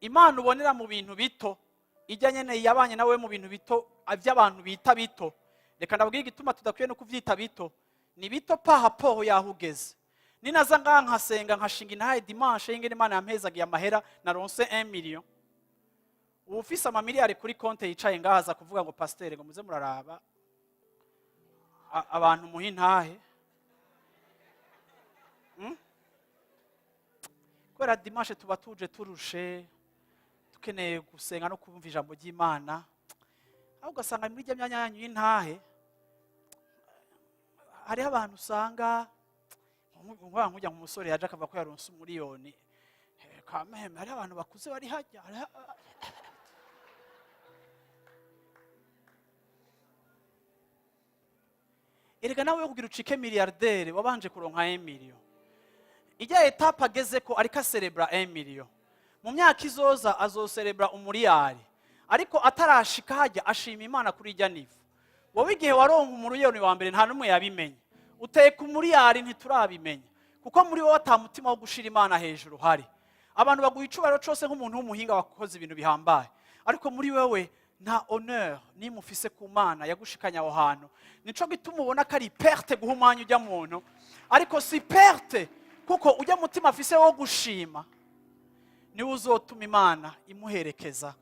Imana ubonera mu bintu bito, ijya nyene yabanye nawe mu bintu bito by'abantu bita bito. Reka ndabwire igituma tudakwiye no kuvyita bito. Ni bito par rapport yaho ugeze. Ninaza ngaha nkasenga, nkashinga intahe dimanche y'ingene Imana yampezagiye amahera, naronse 1 million, ubu ufise amamiliyari kuri konte yicaye ngaha aza kuvuga ngo: "Pasiteri, ngo muze muraraba abantu muhe intahe." Kubera dimanche tuba tuje turushe, dukeneye gusenga no kumva ijambo ry'Imana, aho ugasanga muri ijya myanya yanyu y'intahe hariho abantu usanga nkujya nk'umusore yaje akavuga ko yaronse umuriyoni. Kameme hariho abantu bakuze bari hajya erega nawe kugira ucike milliardaire wabanje kuronka 1 million. Ijya étape ageze ko ariko aserebra 1 million, mu myaka izoza azoserebra umuriyari, ariko atarashika hajya ashima Imana kuri ijya niveau. Wowe igihe waronka umuriyoni wa mbere nta n'umwe yabimenye, uteka umuriyari ntiturabimenya, kuko muri wowe ata mutima wo gushira Imana hejuru hari. Abantu baguha icubahiro cose nk'umuntu w'umuhinga wakoze ibintu bihambaye, ariko muri wewe nta honneur nimwe ufise ku Mana yagushikanye aho hantu. Nico gituma ubona ko ari perte guha umwanya ujya muntu, ariko si perte, kuko ujya mutima afise wo gushima niwe uzotuma Imana imuherekeza,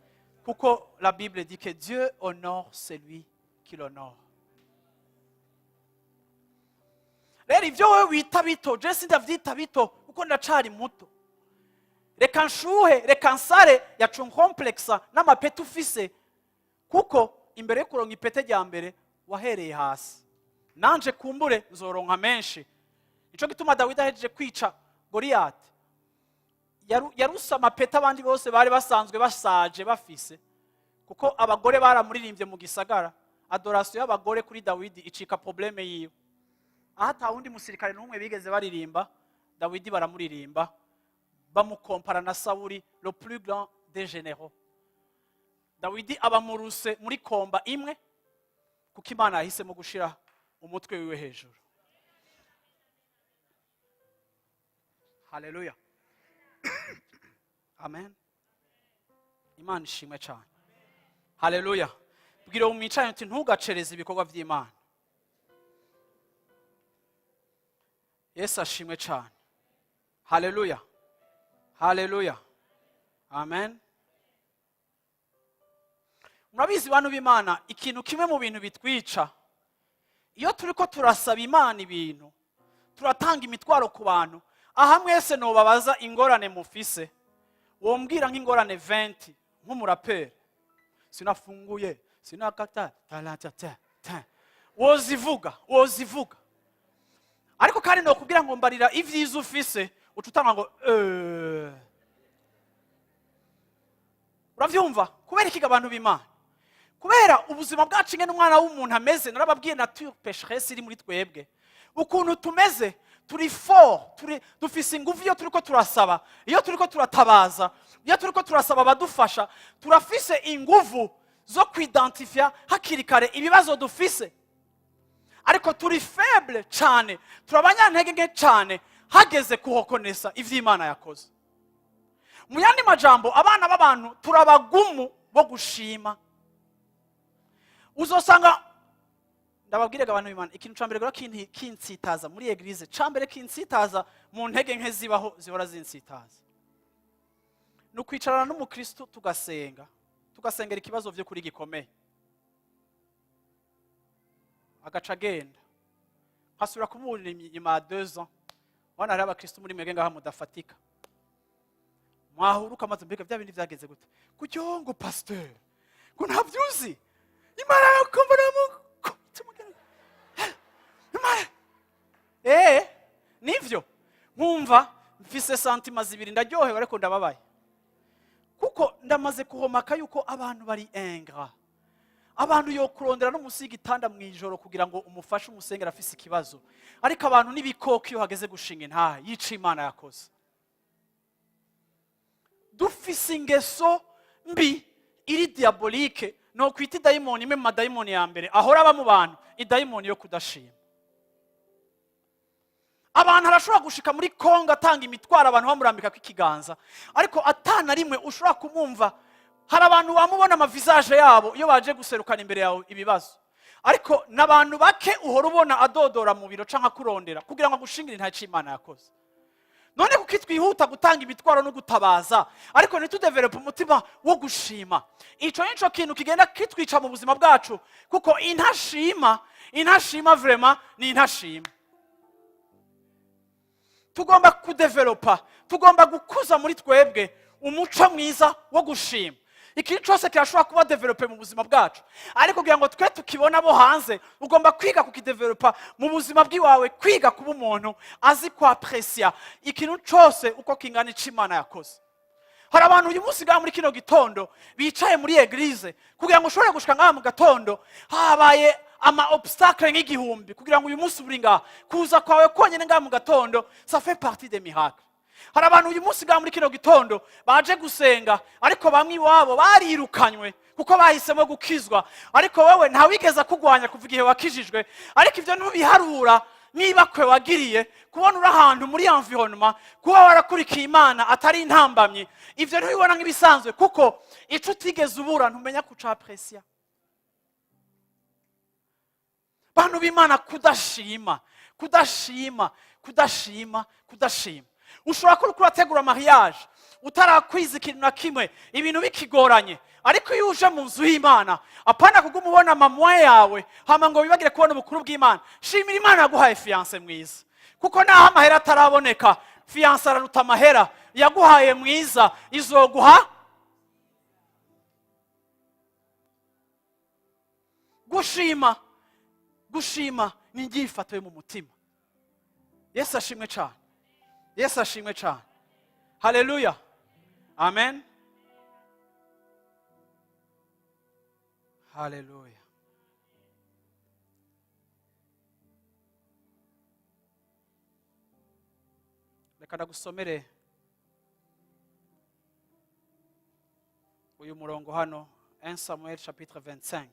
kuko la Bible dit que Dieu honore celui qui l'honore. Rero ibyo wowe wita bito, je sindavyita bito kuko ndacari muto. Reka nshuhe, reka nsare yacu nkomplexa n'amapeti ufise, kuko imbere yo kuronka ipete rya mbere wahereye hasi. Nanje kumbure nzoronka menshi. Nico gituma Dawidi ahejeje kwica Goliyati yaruse amapeti abandi bose bari basanzwe basaje bafise, kuko abagore baramuririmbye mu gisagara. Adoration y'abagore kuri Dawidi icika problème yiwe. Aho ata wundi musirikare n'umwe bigeze baririmba, Dawidi baramuririmba, bamukompara na Sawuli, le plus grand des généraux. Dawidi aba muruse muri combat imwe, kuko Imana yahisemo gushira umutwe wiwe hejuru. Haleluya, amen. Imana ishimwe cyane, haleluya. Bwira uwo mwicaranye uti: "Ntugacereze ibikorwa by'Imana." Yesu ashimwe cyane, haleluya, haleluya, amen. Murabizi, bantu b'Imana, ikintu kimwe mu bintu bitwica iyo turi ko turasaba Imana ibintu, turatanga imitwaro ku bantu. Aha mwese nubabaza ingorane mufise, wombwira nk'ingorane 20 nk'umuraperi: "Sinafunguye, sinakata taratata ta." Wozivuga, wozivuga, ariko kandi nokubwira ngo mbarira ibyiza ufise, uca utanga ngo. Uravyumva? Kubera ikiga, abantu b'Imana, kubera ubuzima bwacu, ingene umwana w'umuntu ameze, narababwiye, nature pécheresse iri muri twebwe, ukuntu tumeze, turi fort, turi dufise ingufu iyo turiko turasaba, iyo turiko turatabaza, iyo turiko turasaba abadufasha. Turafise ingufu zo kwidentifia hakiri kare ibibazo dufise, ariko turi faible cyane, turi abanyantege nke cyane hageze kuhokonesa ivy'Imana yakoze. Mu yandi majambo, abana b'abantu turi abagumu bo gushima. Uzosanga, ndababwire, abantu b'Imana, ikintu ca mbere gora kinsitaza muri église, ca mbere kinsitaza mu ntege nke zibaho zihora zinsitaza, ni ukwicarana n'umukristo tugasenga, tugasengera ikibazo vy'ukuri gikomeye, agaca agenda, nkasubira kumubona inyuma ya 2 ans. Wana, hariho abakristo muri mwebwe ngaha mudafatika. Mwahuruka amaze, mbega bya bindi byagenze gute? Kucyo ngo pasteur, ngo ntabyuzi, Imana yakumva Imana. Nivyo nkumva mfise sentiments zibiri: ndaryohewe ariko ndababaye, kuko ndamaze kuhomaka yuko abantu bari ingrats. Abantu yo kurondera no munsi y'igitanda mu ijoro kugira ngo umufashe, umusengera afise ikibazo, ariko abantu n'ibikoko iyo hageze gushinga intahe yica Imana yakoze. Dufise ingeso mbi iri diabolique, no kwita idayimoni, imwe mu madayimoni ya mbere ahora aba mu bantu, idayimoni yo kudashima. Abantu arashobora gushika muri Kongo atanga imitwaro, abantu bamurambikako ikiganza, ariko atana rimwe ushobora kumwumva. Hari abantu wamubona ama visage yabo iyo baje guserukana imbere yawe ibibazo, ariko n'abantu bake uhora ubona adodora mu biro canke akurondera kugira ngo agushingire nta Imana yakoze. None kuko twihuta gutanga imitwaro no gutabaza, ariko ntitudevelope umutima wo gushima, ico nico kintu kigenda kitwica mu buzima bwacu, kuko intashima, intashima vraiment ni intashima. Tugomba kudevelopa, tugomba gukuza muri twebwe umuco mwiza wo gushima. Ikintu cyose kirashobora kuba développé mu buzima bwacu, ariko kugira ngo twe tukibona abo hanze, ugomba kwiga kukidevelopa mu buzima bw'iwawe, kwiga kuba umuntu azi kwapresia ikintu cyose uko kingana icyo Imana yakoze. Hari abantu uyu munsi ngaha muri kino gitondo bicaye muri église, kugira ngo ushobore gushika ngaha mu gatondo habaye ama obstacle nk'igihumbi kugira ngo uyu munsi uri ngaha. Kuza kwawe konyine ngaha mu gatondo, ça fait partie des miracles. Hari abantu uyu munsi ngaha muri kino gitondo baje gusenga, ariko bamwe iwabo barirukanywe kuko bahisemo gukizwa, ariko wowe ntawigeze akugwanya kuva igihe wakijijwe. Ariko ibyo ntubiharura niba kwe wagiriye kubona uri ahantu muri environnement, kuba warakurikiye Imana atari intambamyi, ibyo ntubibona nk'ibisanzwe, kuko ico utigeze ubura ntumenya kucapresia. Bantu b'Imana, kudashima, kudashima, kudashima, kudashima. Ushobora kuba uriko urategura mariage utarakwiza ikintu na kimwe, ibintu bikigoranye, ariko iyo uje mu nzu y'Imana, apana kuguma ubona ama moyens yawe hama ngo wibagire kubona ubukuru bw'Imana. Shimira Imana yaguhaye fiancé mwiza, kuko naho amahera ataraboneka, fiancé araruta amahera. Yaguhaye mwiza, izoguha. Gushima, gushima ni inyifato yo mu mutima. Yesu ashimwe cyane, Yesu ashimwe cyane. Haleluya, amen, haleluya. Reka ndagusomere uyu murongo hano, 1 Samuel chapitre 25.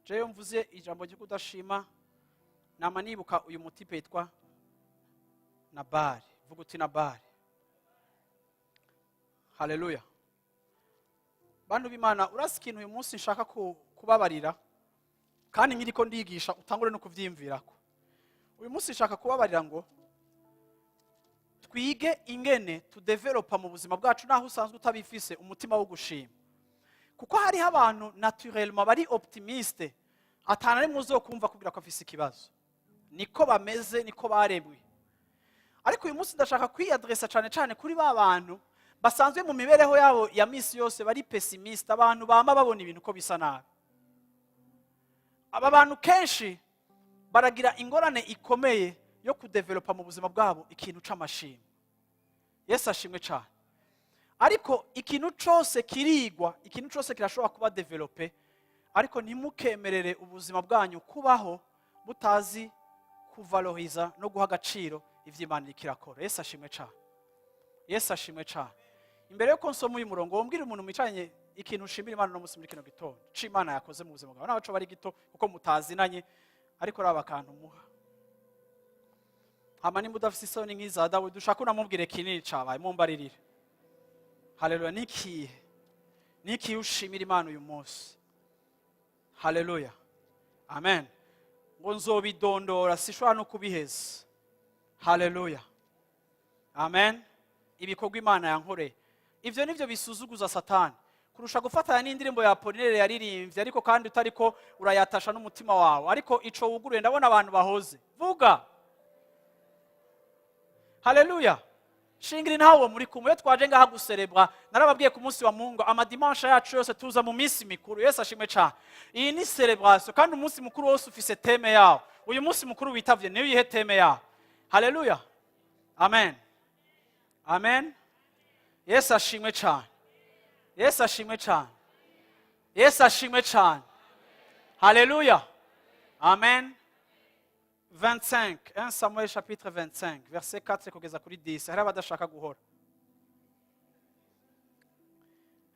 Jewe mvuze ijambo ryo kudashima, nama nibuka uyu mutipe yitwa Nabali. Vuga uti Nabali. Haleluya. Bantu b'Imana, urasi ikintu uyu munsi nshaka kubabarira, kandi nkiriko ndigisha utangure no kuvyiyumvirako. Uyu munsi nshaka kubabarira ngo twige ingene tudevelopa mu buzima bwacu, naho usanzwe utabifise, umutima wo gushima, kuko hariho abantu naturellement bari optimiste, atana rimwe uzokumva kugira ko afise ikibazo. Niko bameze, niko baremwe. Ariko uyu munsi ndashaka kwiyadresa cyane cyane kuri ba bantu basanzwe mu mibereho yabo ya misi yose bari pessimiste, abantu bama babona ibintu uko bisa nabi. Aba bantu kenshi baragira ingorane ikomeye yo kudevelopa mu buzima bwabo ikintu c'amashimwe. Yesu ashimwe cyane. Ariko ikintu cose kirigwa, ikintu cose kirashobora kuba développé, ariko ntimukemerere ubuzima bwanyu kubaho butazi kuvaloriza no guha agaciro ivyo Imana iriko irakora. Yesu ashimwe cane, Yesu ashimwe cane. Imbere yuko nsoma uyu murongo, wombwira umuntu mwicaranye ikintu ushimira Imana uno munsi muri kino gitondo co Imana yakoze mu buzima bwawe, naho coba ari gito kuko mutazinanye, ariko raba akantu muha. Hama nimba udafise isoni nk'iza Dawidi, ushaka unamubwire kinini cabaye, mumbaririre. Haleluya! Nikihe, nikihe ushimira Imana uyu munsi? Haleluya, amen. Ngo nzobidondora, sishobora no kubiheza. Haleluya, amen. Ibikorwa Imana yankoreye, ivyo nivyo bisuzuguza Satani kurusha gufatanya n'indirimbo ya Apolinere yaririmbye, ariko kandi utariko urayatasha n'umutima wawe. Ariko ico wuguruye, ndabona abantu bahoze vuga haleluya. Shingira intawo muri kumwe. Iyo twaje ngaha guserebwa, narababwiye ku munsi wa Mungu, amadimansha yacu yose tuza mu minsi mikuru. Yesu ashimwe cyane. Iyi ni celebration, kandi umunsi mukuru wose ufise thème yawo. Uyu munsi mukuru witavye niyo yihe thème yawo? Haleluya, amen, amen. Yesu ashimwe cyane, Yesu ashimwe cyane, Yesu ashimwe cyane. Haleluya, amen. 25, 1 Samuel chapitre 25, verset 4 kugeza kuri 10. Hari abadashaka guhora.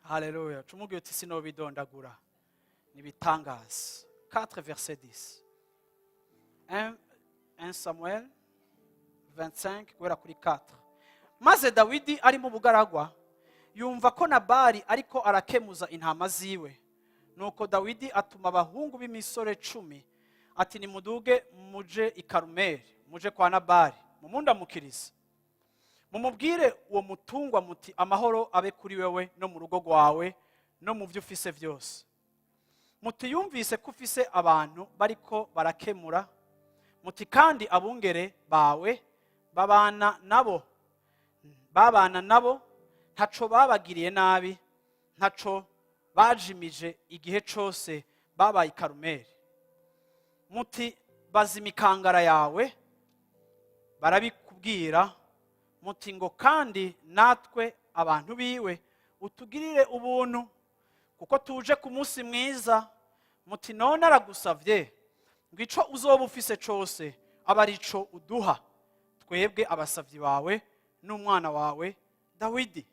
Haleluya! Cumubwiye uti: "Sinobidondagura, nibitangaza." 4 verset 10, 1 Samuel 25 guhera kuri 4. Maze Dawidi ari mu bugaragwa, yumva ko Nabali ariko arakemuza intama ziwe. Nuko Dawidi atuma abahungu b'imisore 10, ati: "Nimuduge muje i Karumeli, muje kwa Nabali, mumundamukirize, mumubwire uwo mutungwa muti: 'Amahoro abe kuri wewe no mu rugo rwawe no mu byo ufise byose.' Muti: 'Yumvise ko ufise abantu bariko barakemura.' Muti kandi: 'Abungere bawe babana nabo, babana nabo ntaco babagiriye nabi, ntaco bajimije igihe cose babaye i Karumeli.' Muti: 'Baza imikangara yawe, barabikubwira.' Muti ngo: 'Kandi natwe abantu biwe utugirire ubuntu, kuko tuje ku munsi mwiza.' Muti: 'None aragusavye ngo ico uzoba ufise cose abe ari ico uduha, twebwe abasavyi bawe n'umwana wawe Dawidi.'"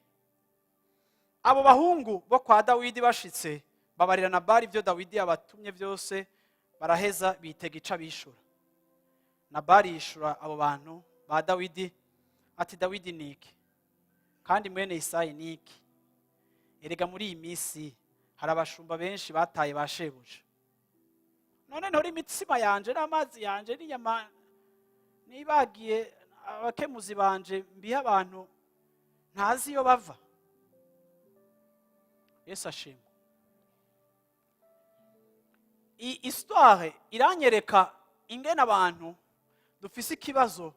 Abo bahungu bo kwa Dawidi bashitse, babarira Nabali ibyo Dawidi yabatumye byose. Baraheza bitega ico abishura. Nabali yishura abo bantu ba Dawidi ati: "Dawidi ni iki, kandi mwene Isayi ni iki? Erega muri iyi minsi hari abashumba benshi bataye ba shebuja. None ntore imitsima yanje n'amazi yanje n'inyama nibagiye abakemuzi banje, mbihe abantu ntazi iyo bava?" Yesu ashimwe. Iyi histoire iranyereka ingene abantu dufise ikibazo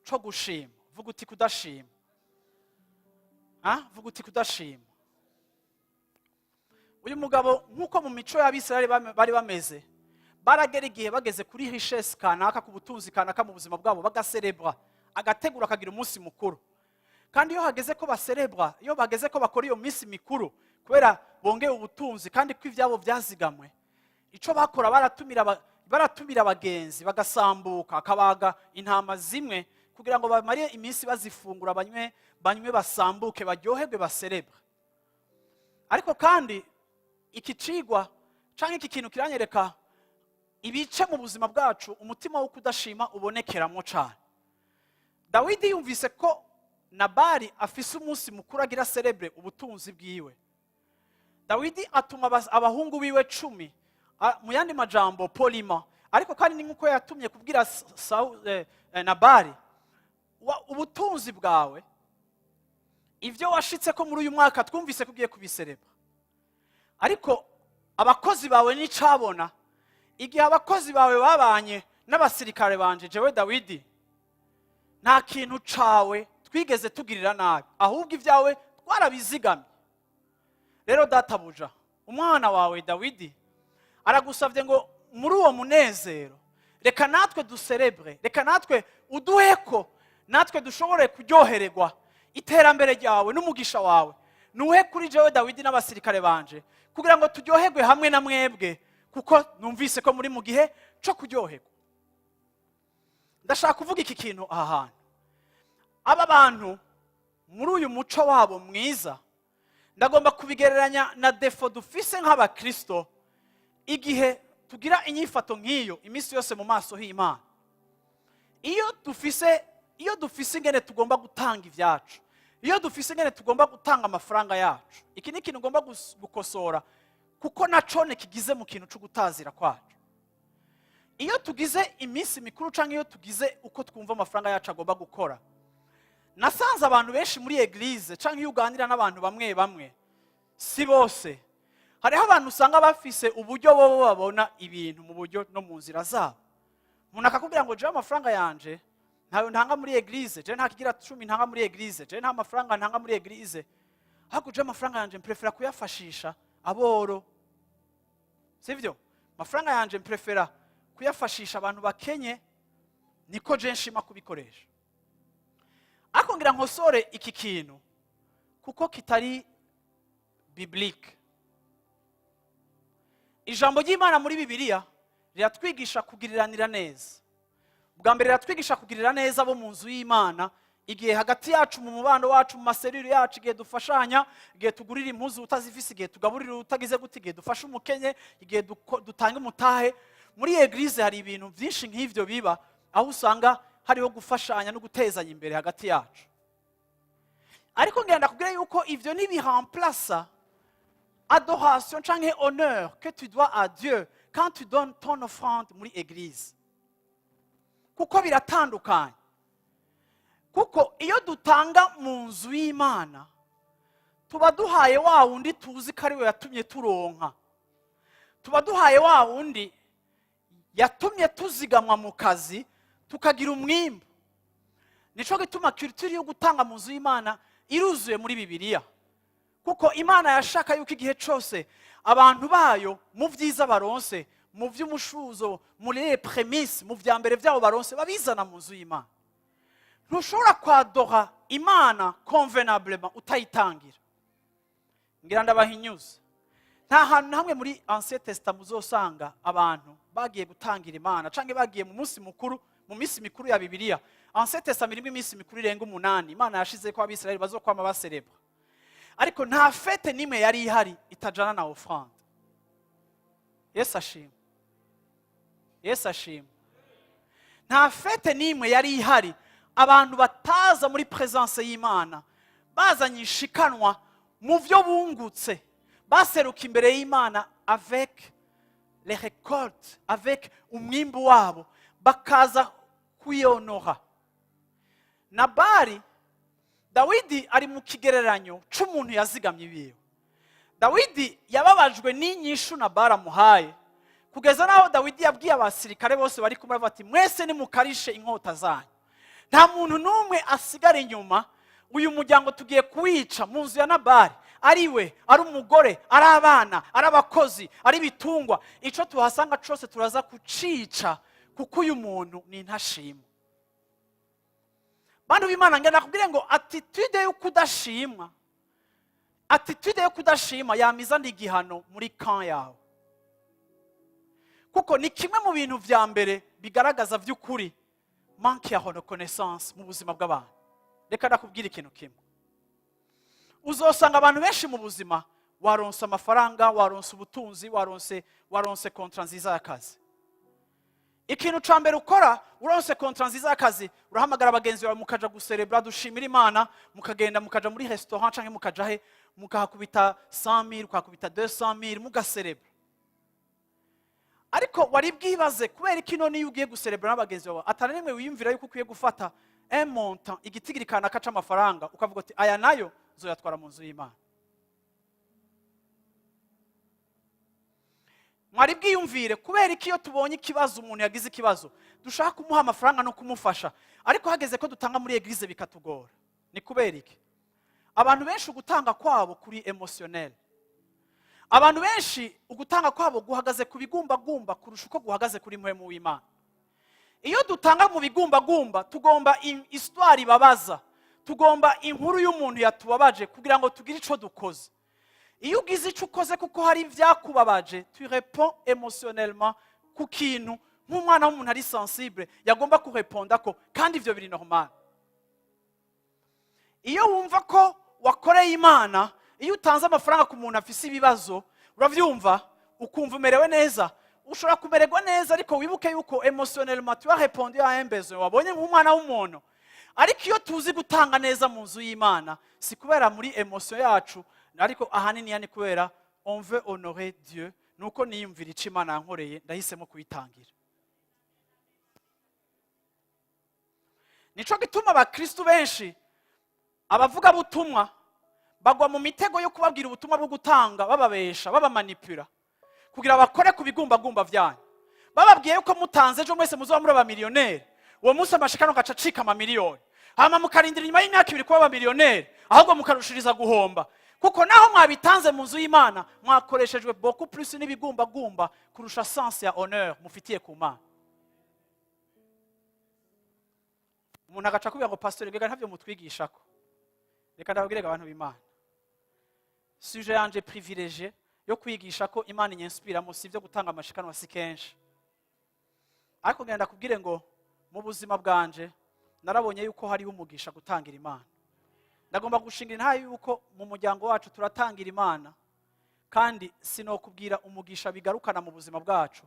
co gushima. Vuga uti: "Kudashima." Ah, vuga uti: "Kudashima." Uyu mugabo, nk'uko mu mico y'Abisirayeli bari bameze, baragera igihe bageze kuri richesse kanaka, ku butunzi kanaka mu buzima bwabo, bagaserebra, agategura akagira umunsi mukuru. Kandi iyo hageze ko baserebra, iyo bageze ko bakora iyo minsi mikuru kubera bongeye ubutunzi kandi ko ibyabo byazigamwe, icyo bakora, baratumira abagenzi, bagasambuka, akabaga intama zimwe kugira ngo bamare iminsi bazifungura, banywe, banywe, basambuke, baryoherwe, baserebwe. Ariko kandi iki cigwa canke iki kintu kiranyereka ibice mu buzima bwacu umutima wo kudashima ubonekeramo cane. Dawidi yumvise ko Nabali afise umunsi mukuru agira célèbre ubutunzi bwiwe. Dawidi atuma abahungu biwe 10, mu yandi majambo polima, ariko kandi ni nk'uko yatumye kubwira Nabali: "Ubutunzi bwawe, ibyo washitse ko muri uyu mwaka, twumvise ko ugiye kubisereba, ariko abakozi bawe n'icabona, igihe abakozi bawe babanye n'abasirikare banje, jewe Dawidi, nta kintu cawe twigeze tugirira nabi, ahubwo ibyawe twarabizigamye. Rero databuja, umwana wawe Dawidi aragusabye ngo muri uwo munezero reka natwe duserebre, reka natwe uduhe ko natwe dushobore kuryohererwa iterambere ryawe n'umugisha wawe." Nuhe kuri jewe Dawidi n'abasirikare banje, kugira ngo turyoherwe hamwe na mwebwe, kuko numvise ko muri mu gihe cyo kuryoherwa. Ndashaka kuvuga iki kintu aha hantu: aba bantu muri uyu muco wabo mwiza, ndagomba kubigereranya na défaut dufise nk'abakristo igihe tugira inyifato nk'iyo iminsi yose mu maso h'Imana. Iyo dufise ingene tugomba gutanga ibyacu, iyo dufise ingene tugomba gutanga amafaranga yacu, iki ni ikintu ugomba gukosora, kuko nacone kigize mu kintu cyo gutazira kwacu. Iyo tugize iminsi mikuru cyangwa iyo tugize uko twumva amafaranga yacu agomba gukora, nasanze abantu benshi muri église, cyangwa iyo uganira n'abantu bamwe bamwe, si bose, hariho abantu usanga bafise uburyo bo babona ibintu mu buryo no mu nzira zabo. Umuntu akakubwira ngo: "Jewe amafaranga yanje ntayo ntanga muri église, jewe nta kigira cumi ntanga muri église, jewe nta mafaranga ntanga muri église, ahubwo jewe amafaranga yanje mprefera kuyafashisha aboro, sivyo? Amafaranga yanje mprefera kuyafashisha abantu bakenye, niko je nshima kubikoresha." Ariko ngira nkosore iki kintu, kuko kitari biblique. Ijambo ry'Imana muri Bibiliya riratwigisha kugiriranira neza. Bwa mbere riratwigisha kugirira neza abo mu nzu y'Imana, igihe hagati yacu, mu mubano wacu, mu ma cellules yacu, igihe dufashanya, igihe tugurira impuzu utazifise, igihe tugaburira utagize gute, igihe dufasha umukenye, igihe dutanga umutahe muri église. Hari ibintu byinshi nk'ivyo biba, aho usanga hariho gufashanya no gutezanya imbere hagati yacu. Ariko ngenda kubwira yuko ivyo ntibiremplaça adoration canke honneur que tu dois à Dieu quand tu donnes ton offrande muri église, kuko biratandukanye. Kuko iyo dutanga mu nzu y'Imana, tuba duhaye wa wundi tuzi ko ari we yatumye turonka, tuba duhaye wa wundi yatumye tuzigamwa mu kazi tukagira umwimbu. Nico gituma culture yo gutanga mu nzu y'Imana iruzuye muri Bibiliya, kuko Imana yashaka yuko igihe cyose abantu bayo, mu byiza baronse, mu by'umushuzo, muri les prémices, mu bya mbere byabo baronse, babizana mu nzu y'Imana. Ntushobora kwadora Imana convenablement utayitangira. Ngira ndabahinyuze: nta hantu na hamwe muri Ancien Testament uzosanga abantu bagiye gutangira Imana canke bagiye mu munsi mukuru, mu minsi mikuru ya Bibiliya. Ancien Testament irimo iminsi mikuru irenga umunani Imana yashize ko Abisirayeli bazokwama baserebra, ariko nta fête n'imwe yari ihari itajana na offrande. Yesu ashimwe, Yesu ashimwe. Nta fête n'imwe yari ihari abantu bataza muri présence y'Imana bazanye ishikanwa mu byo bungutse, baseruka imbere y'Imana avec les récoltes, avec umwimbu wabo, bakaza kwiyonora. Nabali, Dawidi ari mu kigereranyo c'umuntu yazigamye ibiwe. Dawidi yababajwe n'inyishu Nabali amuhaye, kugeza n'aho Dawidi yabwiye abasirikare bose bari kumwe bati: "Mwese nimukarishe inkota zanyu, nta muntu n'umwe asigara inyuma. Uyu muryango tugiye kuwica mu nzu ya Nabali, ari we, ari umugore, ari abana, ari abakozi, ari ibitungwa. Icyo tuhasanga cyose turaza kucica, kuko uyu muntu ni intashimwa." Bantu b'Imana, ngenda nakubwire ngo attitude yo kudashimwa, attitude yo kudashima yamizana igihano muri camp yawe, kuko ni kimwe mu bintu vya mbere bigaragaza by'ukuri manque ya reconnaissance mu buzima bw'abantu. Reka ndakubwira ikintu kimwe: uzosanga abantu benshi mu buzima, waronse amafaranga, waronse ubutunzi, waronse contrat nziza y'akazi. Ikintu ca mbere ukora uronse contrat nziza y'akazi, urahamagara bagenzi bawe mukaja guserebra, dushimira Imana, mukagenda mukaja muri restaurant canke mukaja he, mukahakubita 100,000, ukahakubita 200,000, mugaserebra. Ariko wari bwibaze kubera iki none iyo ugiye guserebra n'abagenzi bawe atari rimwe wiyumvira yuko ukwiye gufata un montant, igitigiri kanaka c'amafaranga, ukavuga uti: "Aya nayo nzoyatwara mu nzu y'Imana"? Mwari bwiyumvire kubera iki iyo tubonye ikibazo, umuntu yagize ikibazo, dushaka kumuha amafaranga no kumufasha, ariko hageze ko dutanga muri église bikatugora? Ni kubera iki? Abantu benshi ugutanga kwabo kuri émotionnel. Abantu benshi ugutanga kwabo guhagaze ku bigumbagumba kurusha uko guhagaze kuri mpwemu w'Imana. Iyo dutanga mu bigumbagumba, tugomba histoire ibabaza, tugomba ibintu bibabaza, tugomba ibintu bibabaza. Tugomba inkuru y'umuntu yatubabaje kugira ngo tugire ico dukoze. Iyo ugize icyo ukoze kuko hari ibyakubabaje, tu réponds émotionnellement ku kintu nk'umwana w'umuntu ari sensible yagomba kureponda ko, kandi ibyo biri normal. Iyo wumva ko wakoreye Imana, iyo utanze amafaranga ku muntu afise ibibazo, urabyumva, ukumva umerewe neza. Ushobora kumererwa neza, ariko wibuke yuko émotionnellement tu as répondu à un besoin wabonye nk'umwana w'umuntu. Ariko iyo tuzi gutanga neza mu nzu y'Imana, si kubera muri émotion yacu, ariko ahanini ni kubera on veut honorer Dieu, nuko niyumvira icyo Imana yankoreye, ndahisemo kuyitangira. Nico gituma abakristu benshi, abavugabutumwa, bagwa mu mitego yo kubabwira ubutumwa bwo gutanga, bababesha, babamanipura kugira bakore ku bigumbagumba byanyu, bababwiye yuko mutanze ejo mwese muzoba muri abamiliyoneri. Uwo munsi amashikano gaca acika amamiliyoni, hama mukarindira inyuma y'imyaka 2 kuba abamiliyoneri, ahubwo mukarushiriza guhomba, kuko naho mwabitanze mu nzu y'Imana, mwakoreshejwe beaucoup plus n'ibigumbagumba kurusha sens ya honneur mufitiye ku Mana. Umuntu agaca akubwira ngo: "Pastor, rega ntabyo mutwigishako." Reka ndababwire abantu b'Imana, sujet yanje privilégié yo kwigisha ko Imana inyenspiramo si ibyo gutanga amashikanwa, si kenshi. Ariko ngenda kubwire ngo mu buzima bwanje narabonye yuko hariho umugisha gutangira Imana. Ndagomba gushinga intahe yuko mu muryango wacu turatangira Imana, kandi sinokubwira umugisha bigarukana mu buzima bwacu,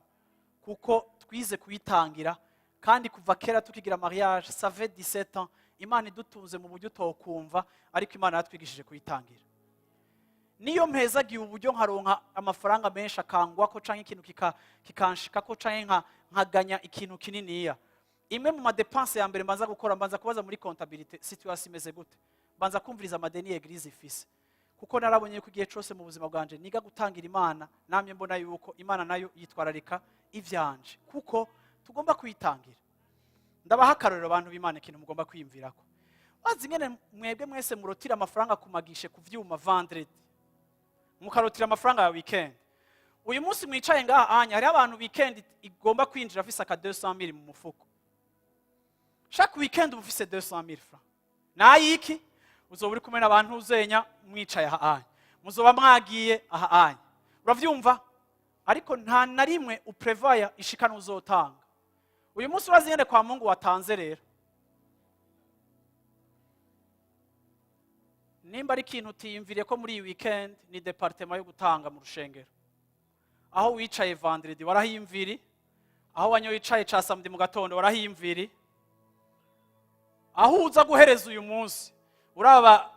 kuko twize kuyitangira. Kandi kuva kera tukigira mariage, ça fait 17 ans, Imana idutunze mu buryo utokumva, ariko Imana yatwigishije kuyitangira. Niyo mpezagiye uburyo nkaronka amafaranga menshi akangwako, canke ikintu kikanshikako, canke nkaganya ikintu kininiya, imwe mu ma dépenses ya mbere mbanza gukora, mbanza kubaza muri comptabilité situation imeze gute, mbanza kumviriza amadeni église ifise, kuko narabonye ko igihe cyose mu buzima bwanje niga gutangira Imana, namye mbona yuko Imana nayo yitwararika ivyanje, kuko tugomba kuyitangira. Ndabaha akarorero, abantu b'Imana, ikintu mugomba kwiyumvirako. Wazi ingene mwebwe mwese murotira amafaranga ku magishe, ku vyuma, vendredi mukarotira amafaranga ya weekend. Uyu munsi mwicaye ngaha anya, hariho abantu weekend igomba kwinjira afise aka 200 mille mu mufuko. Chaque weekend uba ufise 200 mille francs nayiki, uzoba uri kumwe n'abantu uzenya mwicaye aha anya, muzoba mwagiye aha anya, uravyumva? Ariko nta na rimwe uprevaya ishikana uzotanga. Uyu munsi urazi ingene kwa Mungu watanze. Rero nimba ari ikintu utiyumviriye ko muri iyi weekend ni département yo gutanga mu rushengero, aho wicaye vendredi warahiyumviri, aho wanyoye icayi ca samedi mu gatondo warahiyumviri, aho uza guhereza uyu munsi, uraba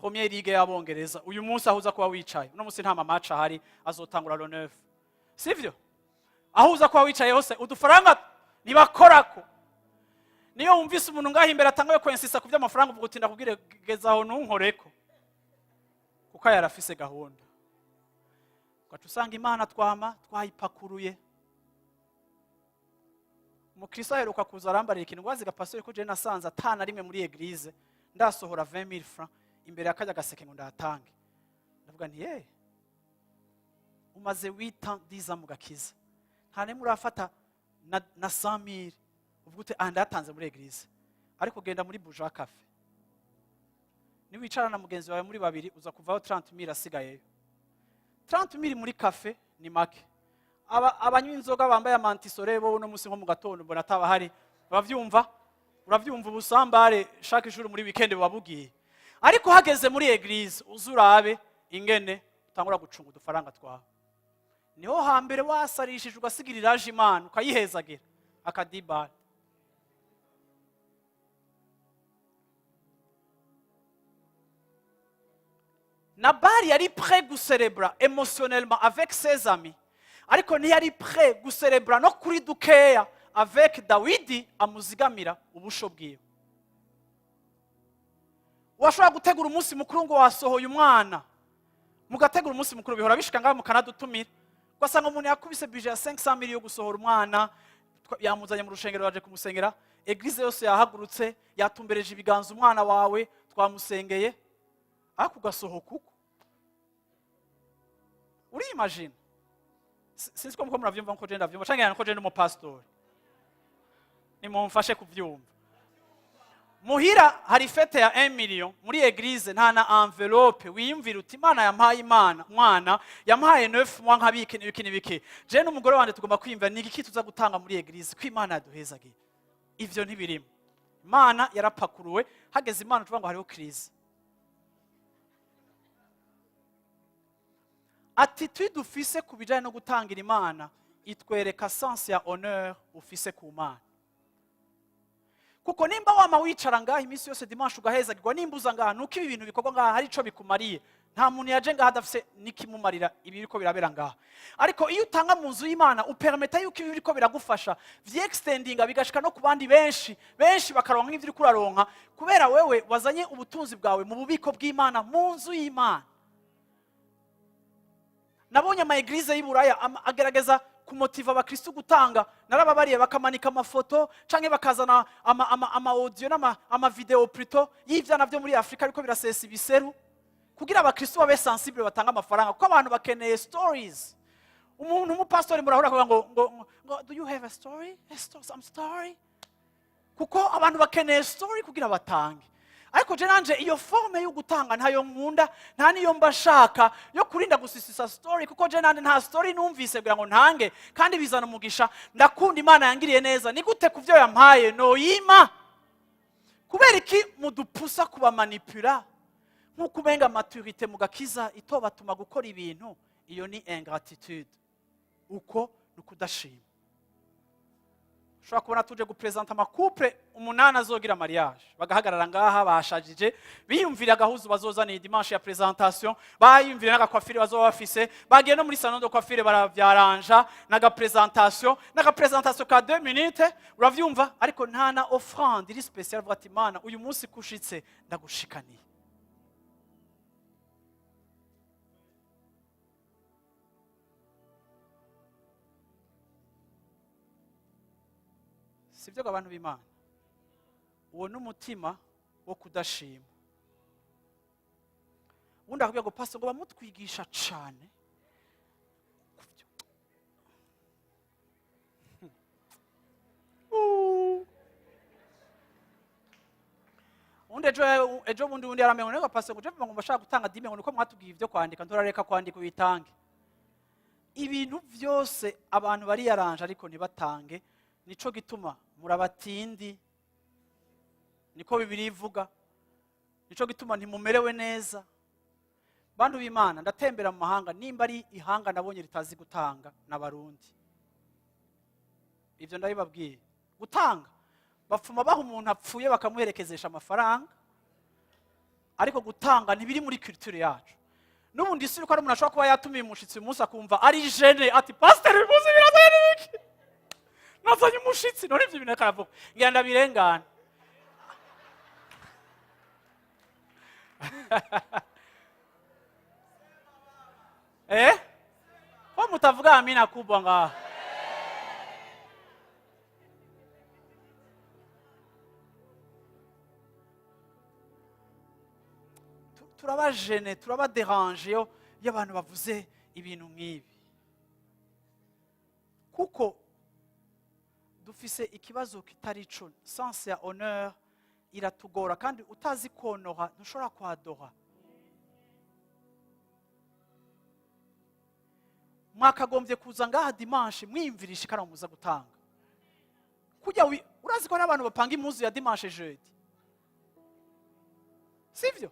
Premier League y'Abongereza uyu munsi, aho uza kuba wicaye uno munsi nta ma match ahari, azotangura le 9, sivyo? Aho uza kuba wicaye hose udufaranga nibakorako. Niyo wumvise umuntu ngaho imbere atanguye kwensisa ku by'amafaranga, uvuga uti: "Ndakubwire, geza aho ntunkoreko," kuko yarafise gahunda. Ugaca usanga Imana twama twayipakuruye. Umukristo aheruka kuza arambarira ikintu ngo: "Waziga pastor, ko je nasanze atana rimwe muri église ndasohora 20000 francs imbere y'akajya gaseke ngo ndatange." Ndavuga nti: "Ye, umaze 8 ans, 10 ans mu gakiza, nta nimwe urafata na 100000 uvuga ute: 'Ah, ndayatanze muri église'? Ariko genda muri Buja Café, niwicara na mugenzi wawe muri babiri, uza kuvaho 30000 asigayeyo. 30000 muri café ni make. Aba abanywa inzoga bambaye amantisore bo uno munsi nko mu gatondo mbona ataba hari bavyumva. Uravyumva, ubusambare chaque jour muri weekend buba bugiye. Ariko hageze muri église, uzurabe ingene utangura gucunga udufaranga twawe. Niho hambere wasarishije, ugasigirira iraje Imana, ukayihezagira akadibari. Nabali yari prêt guserebra émotionnellement avec ses amis, ariko ntiyari prêt guserebra no kuri dukeya avec Dawidi amuzigamira ubusho bwiwe. Washobora gutegura umunsi mukuru ngo wasohoye umwana, mugategura umunsi mukuru, bihora bishika ngaho mukanadutumira, ugasanga umuntu yakubise budget ya 500 millions yo gusohora umwana, yamuzanye mu rushengero, baje kumusengera, église yose yahagurutse, yatumbereje ibiganza umwana wawe, twamusengeye, ariko ugasohoka uko uriyimagina. Sinzi ko muko muravyumva nko je ndavyumva, canke nko je ndi umupasitori, nimumfashe kuvyumva. Muhira hari fête ya 1 million, muri église nta na enveloppe. Wiyumvira uti: "Imana yampaye, Imana mwana yampaye 9 mois nkabike n'ibiki n'ibiki. Je n'umugore wanje tugomba kwiyumvira ni igiki tuza gutanga muri église ko Imana yaduhezagiye." Ivyo ntibirimo. Imana yarapakuruwe. Hageze Imana tuvuga ngo hariho crise. Attitude ufise ku bijanye no gutangira Imana itwereka sens ya honneur ufise ku Mana, kuko nimba wama wicara ngaha iminsi yose dimanche ugahezagirwa, nimba uza ngaha, nuko ibi bintu bikorwa ngaha hari ico bikumariye. Nta muntu yaje ngaha adafise n'ikimumarira ibi biriko birabera ngaha. Ariko iyo utanga mu nzu y'Imana, upermeta yuko ibi biriko biragufasha vyextendinga, bigashika no ku bandi benshi benshi, bakaronka nk'ivyo uriko uraronka, kubera wewe wazanye ubutunzi bwawe mu bubiko bw'Imana, mu nzu y'Imana. Nabonye ama église y'i Buraya agerageza kumotiva abakristu gutanga. Narababariye, bakamanika amafoto canke bakazana ama audio n'ama ama vidéo plutôt y'ivyana vyo muri Afrika ariko birasesa ibiseru, kugira abakristu babe sensible, batanga amafaranga, kuko abantu bakeneye stories. Umuntu umupastori murahura akavuga ngo: "Do you have a story, some story?" Kuko abantu bakeneye story kugira batange. Ariko je nanje iyo forme yo gutanga ntayo nkunda, nta niyo mba shaka yo kurinda gusisisa story, kuko je nanje nta story numvise kugira ngo ntange. Kandi bizana umugisha. Ndakunda Imana yangiriye neza. Ni gute ku byo yampaye noyima? Kubera iki mudupusa kubamanipura nk'uko umenga maturité mu gakiza itobatuma gukora ibintu? Iyo ni ingratitude, uko ni ukudashima. Ushobora kubona tuje gupresenta ama couple umunani azogira mariage, bagahagarara ngaha bashajije, biyumvira agahuzu bazozaniye dimanche ya présentation, bayumvira n'agakwafire bazoba bafise, bagiye no muri salon de coiffure baravyaranja, n'agapresentation ka 2 minutes, uravyumva? Ariko nta na offrande iri spéciale, avuga ati: "Mana, uyu munsi kushitse ndagushikaniye." Sibyo ngo abantu b'Imana, uwo ni umutima wo kudashima. Ubundi akubwira ngo: "Pastor, ngo bamutwigisha cane." Ubundi ejo bundi undi yaramenye ngo: "Pastor, ngo je ngo bashaka gutanga dîme, ngo niko mwatubwiye ibyo kwandika." Nturareka kwandika, uyitange. Ibintu byose abantu bariyaranje ariko ntibatange. Nico gituma murabatindi, niko Bibiri ivuga. Nico gituma ntimumerewe neza. Bantu b'Imana, ndatembera mu mahanga, nimba ari ihanga nabonye ritazi gutanga n'Abarundi. Ibyo ndabibabwiye. Gutanga bapfuma baha umuntu apfuye bakamuherekezesha amafaranga, ariko gutanga ntibiri muri culture yacu. N'ubundi isi yuko ari umuntu ashobora kuba yatumiye umushyitsi uyu munsi, akumva ari gêné, ati: "Pasiteri, uyu munsi birazanye n'ibiki? Nazanye umushitsi." None ibyo bintu reka aravuga ngira ndabirengana. Ko mutavuga amina kubwa ngaha? Turaba gêné, turaba dérangé iyo abantu bavuze ibintu nk'ibi, kuko dufise ikibazo kitari ico. Sens ya honneur iratugora, kandi utazi konora ntushobora kwadora. Mwakagombye kuza ngaha dimanche mwiyumvirisha ikaramu muza gutanga. Kujya urazi ko n'abantu bapanga impuzu ya dimanche jeudi, sivyo?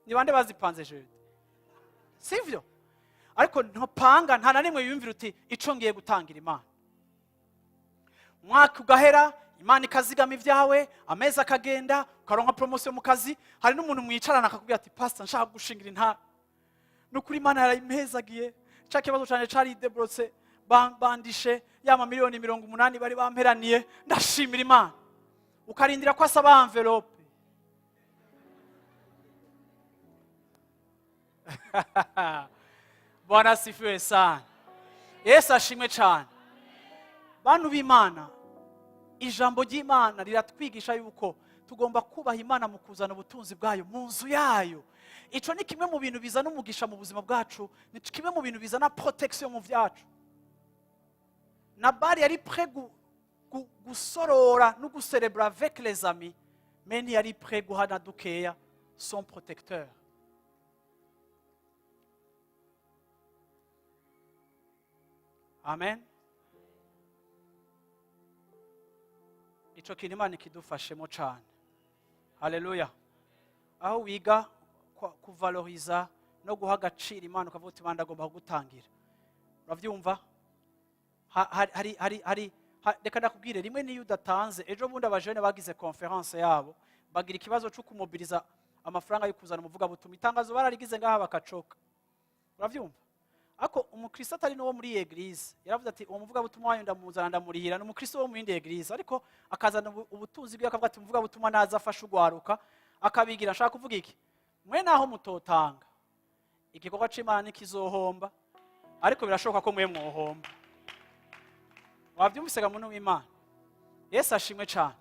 Ni bande bazipanze jeudi, sivyo? Ariko ntupanga, nta na rimwe wiyumvira uti: "Ico ngiye gutangira Imana." Umwaka ugahera, Imana ikazigama ibyawe, amezi akagenda, ukaronka promotion mu kazi. Hari n'umuntu mwicarana akakubwira ati: "Pastor, nshaka gushingira intara. Ni ukuri Imana yarayimpezagiye, ca kibazo cyane cari débloqué, bandishe ya mamiliyoni 80 bari bamperaniye, ndashimira Imana." Ukarindira ko asaba enveloppe. Bwana asifiwe sana. Yesu ashimwe cyane. Bantu b'Imana, ijambo ry'Imana riratwigisha yuko tugomba kubaha Imana mu kuzana ubutunzi bwayo mu nzu yayo. Ico ni kimwe mu bintu bizana umugisha mu buzima bwacu, ni kimwe mu bintu bizana protection mu byacu. Nabali yari prêt gusorora no guserebura avec les amis. Mais ntiyari prêt guhana dukeya son protecteur. Amen. Ico kintu Imana ikidufashemo cane. Haleluya. Aho wiga kuvaloriza no guha agaciro Imana, ukavuga uti: "Imana, ndagomba kugutangira." Uravyumva? Hari, reka ndakubwire rimwe, niyo udatanze, ejo bundi abajene bagize conférence yabo, bagira ikibazo cyo kumobiriza amafaranga yo kuzana umuvugabutumwa. Itangazo bararigize ngaha bakacoka. Uravyumva? Ariko umukristo atari n'uwo muri iyi église yaravuze ati: "Uwo muvugabutumwa wanyu ndamuzana, ndamurihira." Ni umukristo wo mu yindi église, ariko akazana ubutunzi bwe, akavuga ati: "Umuvugabutumwa naza afashe ugwaruka akabigira." Nshaka kuvuga iki? Mwe naho mutotanga, igikorwa c'Imana ntikizohomba, ariko birashoboka ko mwe mwohomba. Wabyumvise ga muntu w'Imana? Yesu ashimwe cyane.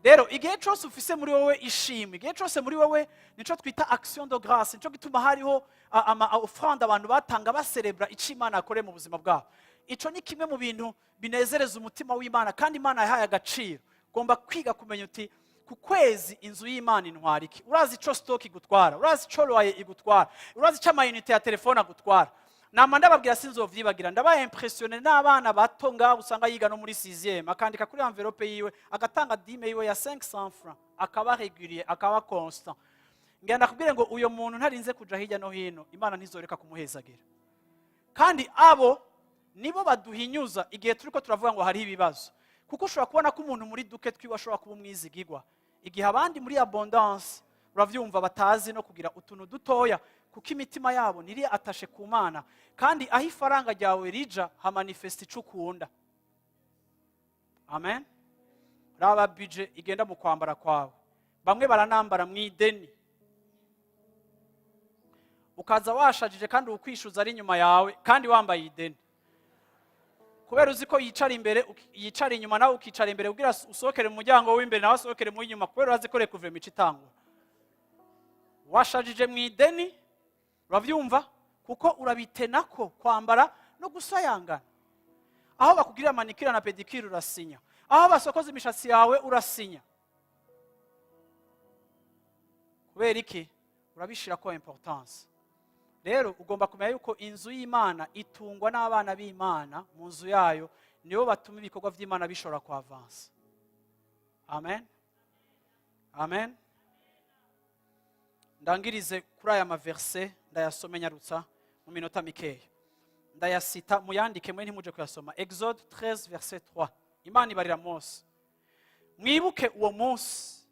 Rero igihe cyose ufise muri wowe ishimwe, igihe cyose muri wowe, nico twita action de grâce. Nico gituma hariho ama offrande abantu batanga baserebra ico Imana yakoreye mu buzima bwabo. Ico ni kimwe mu bintu binezereza umutima w'Imana kandi Imana yahaye agaciro. Ugomba kwiga kumenya uti: "Ku kwezi inzu y'Imana intwara iki?" Urazi ico stock igutwara, urazi ico loyer igutwara, urazi ico amayinite ya telefone agutwara. Nama ndababwira, sinzovyibagira, ndabaye impressionné n'abana bato ngaho usanga yiga no muri 6e, akandika kuri enveloppe yiwe, agatanga dîme yiwe ya 500 francs, akaba régulier, akaba constant. Ngira ndakubwire ngo uyo muntu ntarinze kuja hirya no hino, Imana ntizoreka kumuhezagira. Kandi abo nibo baduhinyuza igihe turiko turavuga ngo hariho ibibazo, kuko ushobora kubona ko umuntu muri duke twiwe ashobora kuba umwizigigwa, igihe abandi muri abondance, uravyumva, batazi no kugira utuntu dutoya, kuko imitima yabo ntiri atashe ku Mana. Kandi aho ifaranga ryawe rija hamanifesta ico ukunda. Amen. Raba budget igenda mu kwambara kwawe. Bamwe baranambara mu ideni, ukaza washajije kandi ukwishyuza ari inyuma yawe, kandi wambaye ideni, kubera uzi ko yicara imbere, yicara inyuma, nawe ukicara imbere, kugira usohokere mu muryango w'imbere, nawe asohokere mu w'inyuma, kubera urazi ko reka mico itangura washajije mu ideni. Urabyumva? Kuko urabitena ko kwambara no gusayangana. Aho bakugirira manicure na pédicure urasinya, aho basokoza imishatsi yawe urasinya. Kubera iki? Urabishira ko importance. Rero ugomba kumenya yuko inzu y'Imana itungwa n'abana b'Imana mu nzu yayo, nibo batuma ibikorwa by'Imana bishobora kuavansa. Amen, amen. Ndangirize kuri aya maverse, ndayasome nyarutsa mu minota mikeya. Ndayasita, muyandike mwe, ntimuje kuyasoma. Exode 13 verset 3, Imana ibarira Mose: "Mwibuke uwo munsi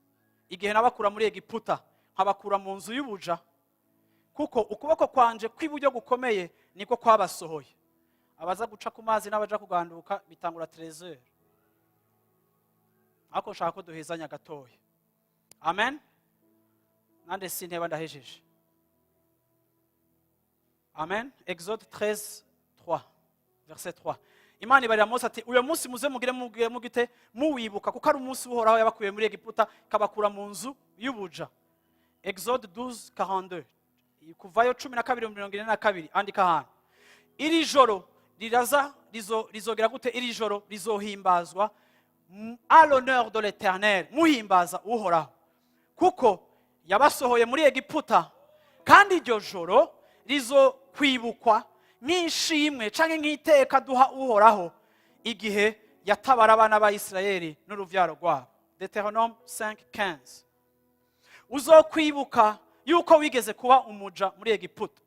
igihe nabakura muri Egiputa, nkabakura mu nzu y'ubuja, kuko ukuboko kwanje kw'iburyo gukomeye niko kwabasohoye." Abaza guca ku mazi n'abaja kuganduka bitangura 13, ariko nshaka ko duhezanya gatoya. Amen. Nande sinteba, ndahejeje. Amen. Exode 13 3, verset 3, Imana ibarira Mose ati: "Uyo munsi muze mugire mugire mugite muwibuka, kuko ari umunsi Uhoraho yabakuye muri Egiputa, ikabakura mu nzu y'ubuja." Exode 12 42, Kuvayo 12:42, andika ahantu: "Iri joro riraza rizogera gute? Iri joro rizohimbazwa à l'honneur de l'Éternel, muhimbaza Uhoraho, kuko yabasohoye muri Egiputa, kandi iryo joro rizokwibukwa nk'ishimwe canke nk'iteka duha Uhoraho igihe yatabara abana ba Isirayeli n'uruvyaro rwabo." Deutéronome 5:15. "Uzokwibuka yuko wigeze kuba umuja muri Egiputa,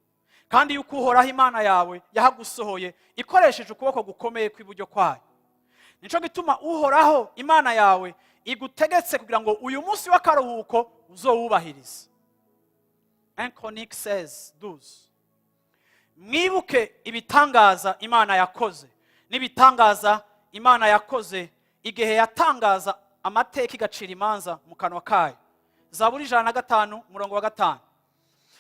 kandi yuko Uhoraho Imana yawe yahagusohoye ikoresheje ukuboko gukomeye kw'iburyo kwayo. Nico gituma Uhoraho Imana yawe igutegetse kugira ngo uyu munsi w'akaruhuko uzowubahirize." 1 Chronique 16 12. "Mwibuke ibitangaza Imana yakoze, n'ibitangaza Imana yakoze igihe yatangaza amateka, igacira imanza mu kanwa kayo." Zaburi 105 umurongo wa 5: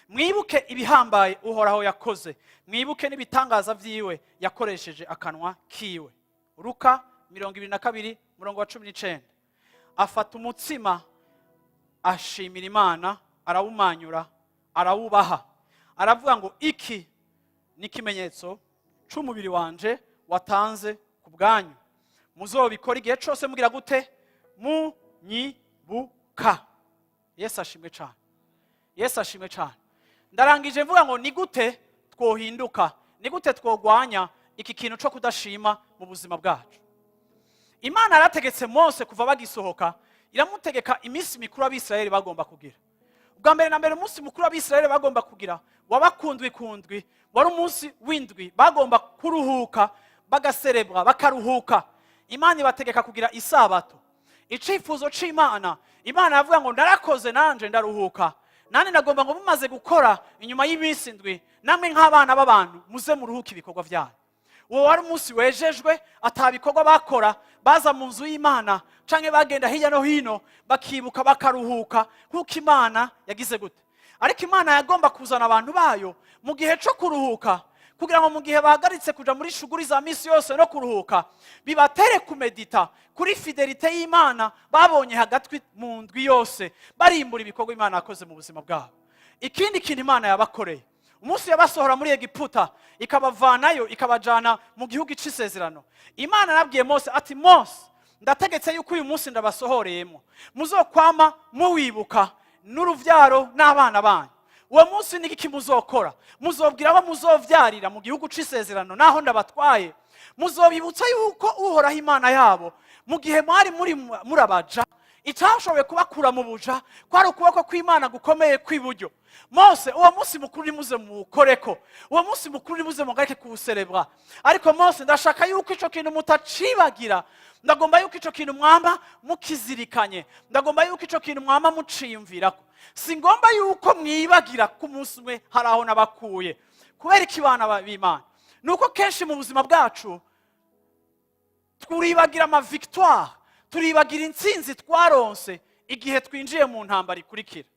"Mwibuke ibihambaye Uhoraho yakoze, mwibuke n'ibitangaza vyiwe yakoresheje akanwa kiwe." Luka 22 umurongo wa 19: "Afata umutsima, ashimira Imana, arawumanyura, arawubaha, aravuga ngo: 'Iki ni ikimenyetso c'umubiri wanje watanze ku bwanyu. Muzobikora igihe cose mugira gute? Munyibuka.'" Yesu ashimwe cyane, Yesu ashimwe cyane. Ndarangije mvuga ngo ni gute twohinduka, ni gute twogwanya iki kintu cyo kudashima mu buzima bwacu? Imana yarategetse Mose kuva bagisohoka, iramutegeka iminsi mikuru Abisirayeli bagomba kugira. Ubwa mbere na mbere, umunsi mukuru Abisirayeli bagomba kugira waba kundwi kundwi, wari umunsi w'indwi bagomba kuruhuka, bagaserebwa, bakaruhuka. Imana ibategeka kugira isabato. Icifuzo c'Imana, Imana yavuga ngo narakoze nanje ndaruhuka, nane ndagomba ngo mumaze gukora inyuma y'iminsi 7, namwe nk'abana b'abantu muze muruhuke ibikorwa byanyu. Uwo wari umunsi wejejwe, ata bikorwa bakora, baza mu nzu y'Imana canke bagenda hirya no hino, bakibuka, bakaruhuka nk'uko Imana yagize gute. Ariko Imana yagomba kuzana abantu bayo mu gihe cyo kuruhuka, kugira ngo mu gihe bahagaritse kuja muri shuguri za misi yose no kuruhuka, bibatere kumedita kuri fidélité y'Imana babonye hagati mu ndwi yose, barimbura ibikorwa Imana yakoze mu buzima bwabo. Ikindi kintu Imana yabakoreye umunsi yabasohora muri Egiputa, ikabavanayo, ikabajana mu gihugu c'isezerano, Imana yarabwiye Mose ati: "Mose, ndategetse yuko uyu munsi ndabasohoreyemo muzokwama muwibuka n'uruvyaro n'abana banyu. Uwo munsi ni iki muzokora? Muzobwira abo muzovyarira mu gihugu c'isezerano naho ndabatwaye, muzobibutsa yuko Uhoraho Imana yabo, mu gihe mwari muri murabaja, icyashoboye kubakura mu buja kwari ukuboko kw'Imana gukomeye kw'iburyo. Mose, uwo munsi mukuru nimuze muwukoreko, uwo munsi mukuru nimuze mugarike kuwuserebwa. Ariko Mose, ndashaka yuko ico kintu mutacibagira, ndagomba yuko ico kintu mwama mukizirikanye, ndagomba yuko ico kintu mwama muciyumvirako. Si ngomba yuko mwibagira ko umunsi umwe hari aho nabakuye." Kubera iki, bana b'Imana? Ni uko kenshi mu buzima bwacu turibagira ama victoire, turibagira intsinzi twaronse igihe twinjiye mu ntambara ikurikira.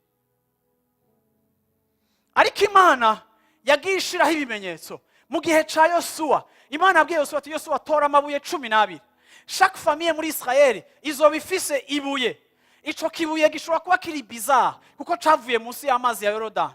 Ariko Imana yagiye ishiraho ibimenyetso. Mu gihe ca Yosuwa, Imana yabwiye Yosuwa ati: "Yosuwa, tora amabuye 12. Chaque famille muri Israeli izoba ifise ibuye." Ico kibuye gishobora kuba kiri bizarre kuko cavuye munsi y'amazi ya Yorodani,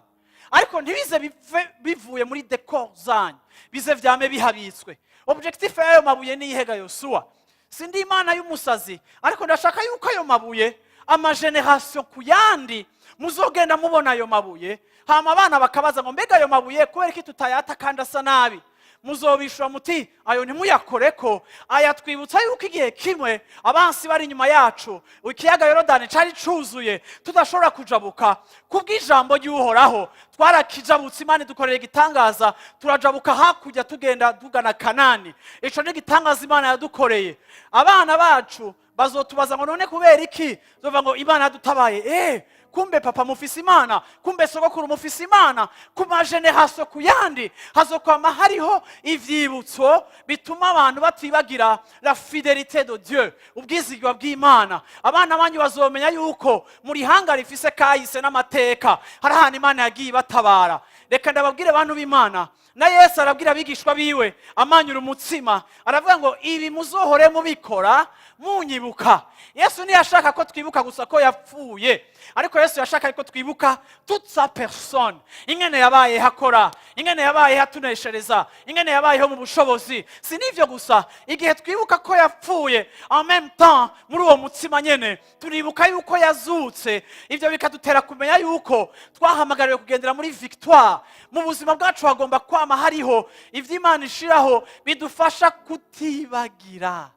ariko ntibize bive bivuye muri décor zanyu, bize vyame bihabitswe. Objectif y'ayo mabuye ni ihega? Yosuwa, sindi Imana y'umusazi, ariko ndashaka yuko ayo mabuye, ama génération ku yandi, muzogenda mubona ayo mabuye, hama abana bakabaza ngo: "Mbega ayo mabuye kubera iki tutayata kandi asa nabi?" Muzobishura muti: "Ayo ntimuyakoreko, ayatwibutsa yuko igihe kimwe abansi bari inyuma yacu, ikiyaga Yorodani cari cuzuye, tudashobora kujabuka. Kubw'ijambo ry'Uhoraho twarakijabutse, Imana idukorera igitangaza, turajabuka hakurya, tugenda tugana Kanani. Ico ni igitangaza Imana yadukoreye." Abana bacu bazotubaza ngo: "None kubera iki?" Zova ngo: "Imana yadutabaye. Kumbe papa mufise Imana, kumbe sogokuru mufise Imana." Ku ma génération ku yandi hazokwama hariho ivyibutso bituma abantu batibagira la fidélité de Dieu, ubwizigwa bw'Imana. Abana banyu bazomenya yuko muri hanga rifise kahise n'amateka, hari ahantu Imana yagiye ibatabara. Reka ndababwire, bantu b'Imana, na Yesu arabwira abigishwa biwe, amanyura umutsima, aravuga ngo: "Ibi muzohore mubikora munyibuka." Yesu ntiyashaka ko twibuka gusa ko yapfuye, ariko Yesu yashaka ko twibuka toute sa personne, ingene yabayeho akora, ingene yabayeho atuneshereza, ingene yabayeho mu bushobozi. Si n'ivyo gusa, igihe twibuka ko yapfuye, en même temps muri uwo mutsima nyene turibuka yuko yazutse. Ivyo bikadutera kumenya yuko twahamagariwe kugendera muri victoire. Mu buzima bwacu hagomba kwama hariho ivyo Imana ishiraho bidufasha kutibagira.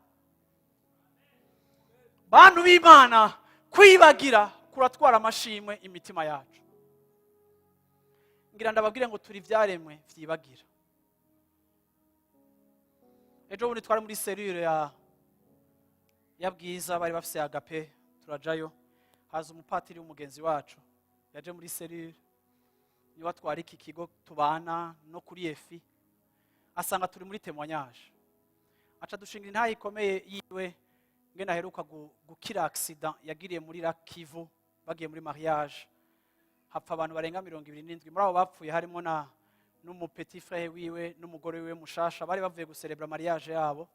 Bantu b'Imana, kwibagira kuratwara amashimwe imitima yacu. Ngira ndababwire ngo turi ibyaremwe vyibagira. Ejo bundi twari muri cellule ya Bwiza, bari bafise agape, turajayo, haza umupatiri w'umugenzi wacu yaje muri cellule, niwe atwara iki kigo tubana no kuri efi, asanga turi muri témoignage, aca dushinga intahe ikomeye yiwe, ngene aheruka gukira accident yagiriye muri Lac Kivu, bagiye muri mariage, hapfa abantu barenga 27. Muri abo bapfuye harimo na n'umu petit frère wiwe n'umugore wiwe mushasha, bari bavuye guserebra mariage yabo,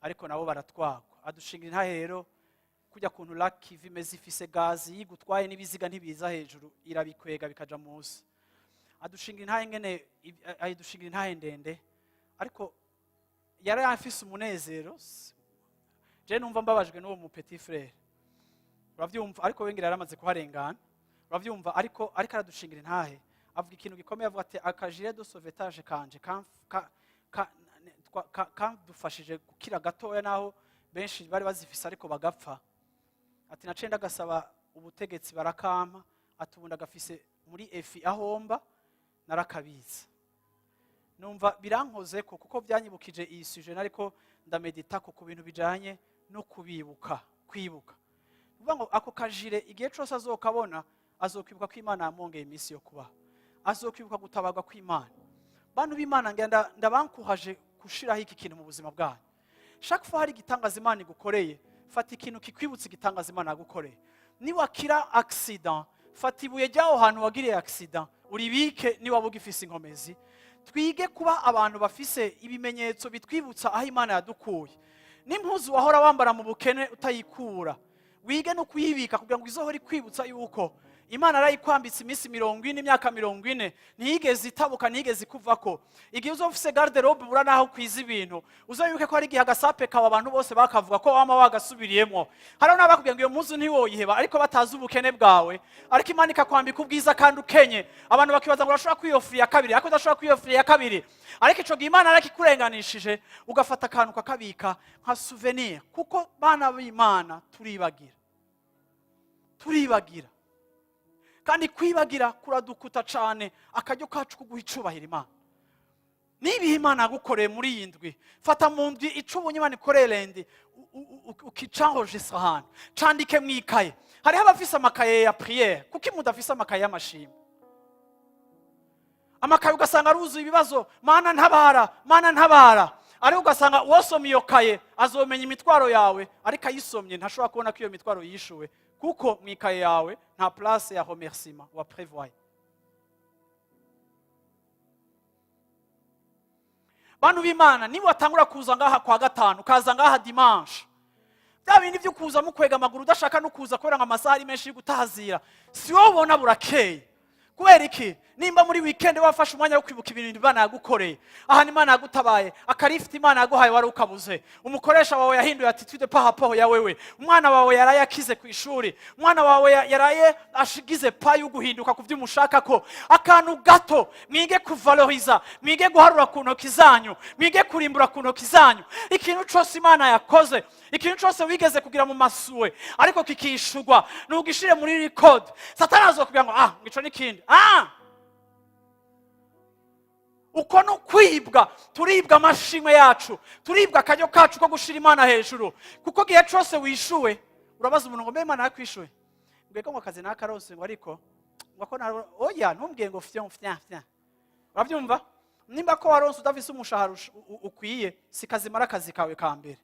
ariko nabo baratwagwa. Adushinga intahe rero kujya kuntu Lac Kivu imeze, ifise gazi yigutwaye n'ibiziga ntibiza hejuru, irabikwega bikaja munsi. Adushinga intahe ngene, ayidushinga intahe ndende, ariko yari afise umunezero. Je numva mbabajwe n'uwo mu petit frère. Uravyumva? Ariko we ngira yaramaze kuharengana, uravyumva? Ariko aradushingira intahe, avuga ikintu gikomeye, avuga ati: "Aka gilet de sauvetage kanje kadufashije gukira gatoya, naho benshi bari bazifise ariko bagapfa." Ati: "Naciye ndagasaba ubutegetsi barakampa." Ati: "Ubu ndagafise muri efi ahomba narakabitse." Numva birankoze ko kuko byanyibukije iyi sujet, ariko ndamedita ko ku bintu bijanye no kubibuka, kwibuka. Kuvuga ngo ako ka gilet, igihe cyose azokabona, azokwibuka ko Imana yamwongeye iminsi yo kubaho, azokwibuka gutabarwa kw'Imana. Bantu b'Imana, ngenda ndabankuhaje gushiraho iki kintu mu buzima bwanyu. Chaque fois hari igitangaza Imana igukoreye, fata ikintu kikwibutsa igitangaza Imana yagukoreye. Niwakira accident, fata ibuye ry'aho hantu wagiriye accident uribike niwaba ugifise inkomezi. Twige kuba abantu bafise ibimenyetso bitwibutsa aho Imana yadukuye. N'impuzu wahora wambara mu bukene utayikura, wige no kuyibika kugira ngo izohore ikwibutsa yuko Imana arayikwambitse iminsi 40, imyaka 40, ntiyigeze itabuka, ntiyigeze ikuvako. Igihe uzoba ufise garde-robe ubura naho ukwiza ibintu, uzowibuke ko hari igihe agasape kawe abantu bose bakavuga ko wama wagasubiriyemwo. Hariho n'abakubwira ngo iyo mpuzu ntiwoyiheba, ariko batazi ubukene bwawe. Ariko Imana ikakwambika ubwiza kandi ukenye. Abantu bakibaza ngo urashobora kwiyofura iya kabiri, ariko udashobora kwiyofura iya kabiri. Ariko ico gihe Imana yarakikurenganishije, ugafata akantu ukakabika nka souvenir, kuko bana b'Imana turibagira, turibagira. Kandi kwibagira kuradukuta cane akaryo kacu ko guha icubahiro Imana. Nibihe Imana yagukoreye muri iyi ndwi? Fata mu ndwi ico ubonye Imana ikoreye lundi, ukicanrojistra ahantu, candike mu ikaye. Hariho abafise amakaye ya prière, kuki mudafise amakaye y'amashimwe? Amakaye ugasanga aruzuye ibibazo: "Mana ntabara, Mana ntabara." Ariko ugasanga uwosoma iyo kaye azomenya imitwaro yawe, ariko ayisomye ntashobora kubona ko iyo mitwaro yishuwe, kuko mu ikaye yawe nta place ya remerciement wa prévoye. Bantu b'Imana, niba watangura kuza ngaha kwa gatanu, ukaza ngaha dimanche, bya bindi byo kuza mukwega amaguru, udashaka no kuza kubera ngo amasaha ari menshi yo gutazira, si wowe ubona burakeye. Kubera iki? Nimba muri weekend wafashe umwanya wo kwibuka ibintu Imana yagukoreye, ahantu Imana yagutabaye, aka lift Imana yaguhaye wari ukabuze, umukoresha wawe yahinduye attitude par rapport ya wewe, umwana wawe yaraye akize ku ishuri, umwana wawe yaraye ashigize pa yo guhinduka ku byo umushaka ko akantu gato. Mwige kuvaloriza, mwige guharura ku ntoki zanyu, mwige kurimbura ku ntoki zanyu ikintu cyose Imana yakoze. Ikintu cyose wigeze kugira mu masuwe ariko kikishurwa, ntugishire muri record. Satani azokubwira ngo: "Ah, ngico n'ikindi." Ah, uko ni ukwibwa. Turibwa amashimwe yacu, turibwa akaryo kacu ko gushira Imana hejuru, kuko igihe cyose wishuwe urabaza umuntu ngo: "Mbe Imana yakwishuwe?" Mbega ngo akazi nakarose, ngo ariko ngo ko oya, ntumbwiye ngo fyon fyan fyan. Urabyumva? Nimba ko waronse udafise umushahara ukwiye, si kazimara akazi kawe ka mbere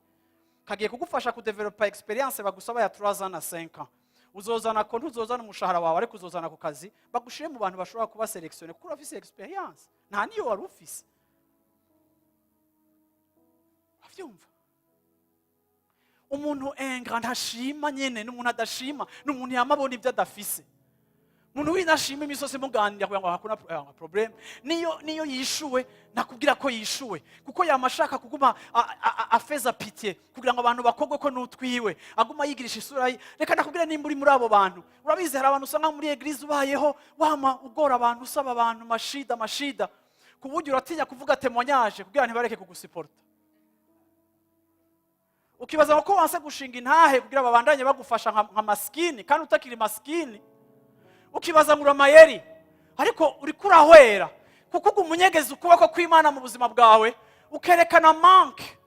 kagiye kugufasha kudevelopa expérience bagusaba ya 3 ans na 5 ans. Uzozana ko ntuzozana umushahara wawe, ariko uzozana ku kazi bagushire mu bantu bashobora kuba sélectionné, kuko urafise expérience nta niyo wari ufise. Urabyumva? Umuntu ingrat ntashima nyene, n'umuntu adashima, n'umuntu yama abona ibyo adafise. Umuntu w'inashima, imisozi muganira kugira ngo hakuna problème. Niyo yishuwe, nakubwira ko yishuwe, kuko yama ashaka kuguma afeza pitié kugira ngo abantu bakogwe ko nutwiwe, aguma yigirisha isura ye. Reka nakubwira, nimba uri muri abo bantu, urabizi, hari abantu usanga muri église ubayeho wama ugora abantu, usaba abantu mashida mashida, ku buryo uratinya kuvuga témoignage kugira ntibareke kugusiporta. Ukibaza ngo ko wanse gushinga intahe kugira babandanye bagufasha nka maskini kandi utakiri maskini. Ukibaza ngo uramayeri, ariko uriko urahwera, kuko uguma unyegeza ukuboko kw'Imana mu buzima bwawe, ukerekana manque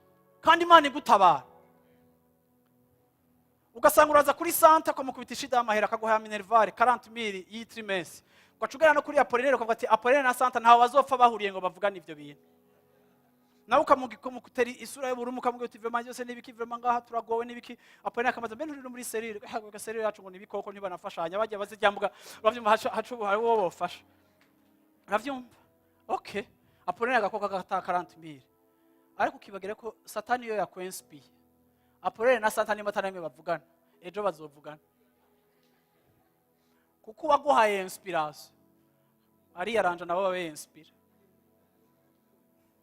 kandi Imana igutabara. Ugasanga uraza kuri santa ukamukubita ishida y'amahera, akaguha minerval 40 mille y'i trimestre, ugaca ugera no kuri Apolinere ukavuga ati: "Apolinere na santa ntaho bazopfa bahuriye ngo bavugane ibyo bintu." Nawe ukamutera isura y'ubururu, ukamubwira uti: "Vraiment byose n'ibiki? Vraiment ngaha turagowe n'ibiki?" Apolinere akamaze: "Mbe nturi no muri cellule?" Cellule yacu ngo n'ibikoko, ntibanafashanya, bajya bazijyambwa. Urabyumva? Haca ubu hari uwo bofasha, urabyumva? Okay, Apolinere agakoko gataha 40 mille, ariko ukibagira ko Satani iyo yakwensipiye. Apolinere na Santa niba atari bavugana, ejo bazovugana, kuko uwaguhaye inspiration ariyaranja nabo babe inspira,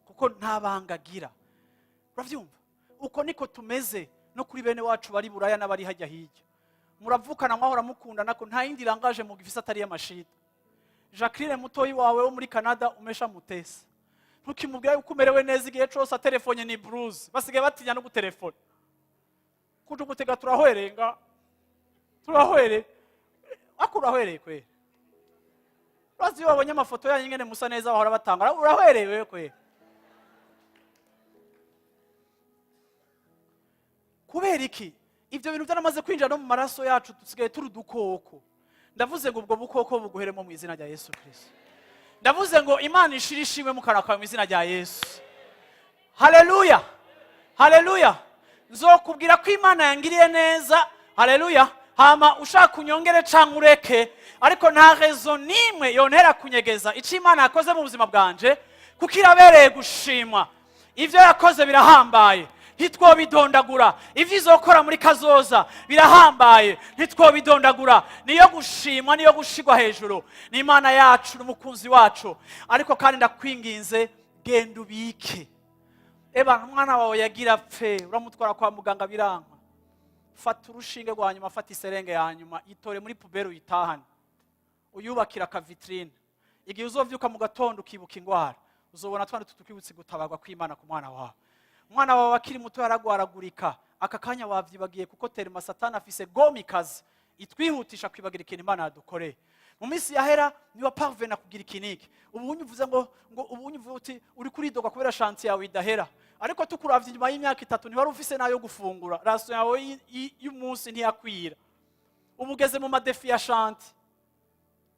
kuko nta banga agira. Urabyumva? Uko niko tumeze no kuri bene wacu bari Buraya n'abari hajya hirya. Muravukana, mwahora mukundana, ko nta yindi langage mugifise atari y'amashida. Jacqueline mutoyi wawe wo muri Canada umesha mutesa, ntukimubwira yuko umerewe neza. Igihe cose atelefonye ni bruise. Basigaye batinya no gutelefona kuja gutega. Turahwerenga, turahwere ako urahwereye kweri. Urazi iyo babonye amafoto yanyu ingene musa neza, bahora batanga urahwereye wewe kweri. Kubera iki? Ibyo bintu byaramaze kwinjira no mu maraso yacu, dusigaye turi udukoko. Ndavuze ngo ubwo bukoko buguheremo mu izina rya Yesu Kirisito. Ndavuze ngo Imana ishire ishimwe mu kanwa kawe mu izina rya Yesu. Haleluya, haleluya! Nzokubwira ko Imana yangiriye neza. Haleluya! Hama ushaka unyongere canke ureke, ariko nta raison n'imwe yontera kunyegeza icyo Imana yakoze mu buzima bwanje, kuko irabereye gushimwa. Ibyo yakoze birahambaye, ntitwobidondagura. Ibyo izokora muri kazoza birahambaye, ntitwobidondagura. Niyo gushimwa, niyo gushigwa hejuru, ni Imana yacu n'umukunzi wacu. Ariko kandi ndakwinginze, genda ubike. Eba umwana wawe yagira pfe, uramutwara kwa muganga biranka. Fata urushinge rwa nyuma, fata iserenge ya nyuma, itore muri poubelle, uyitahane, uyubakira aka vitrine. Igihe uzovyuka mu gatondo ukibuka ingwara, uzobona twana tutukwibutse gutabarwa kw'Imana ku mwana wawe. Umwana wawe akiri muto yaragwaragurika, aka kanya wavyibagiye, kuko terima Satani afise gomi kazi itwihutisha kwibagira ikintu Imana yadukoreye mu minsi yahera. Niba parvena kugira ikiniki, ubu unyuvuze ngo ubu unyuvuze uti uri kuridoga kubera chantier yawe idahera, ariko tukuravye inyuma y'imyaka 3 ntiwari ufise n'ayo gufungura, ration yawe y'umunsi ntiyakwira. Ubu ugeze mu ma défis ya chantier.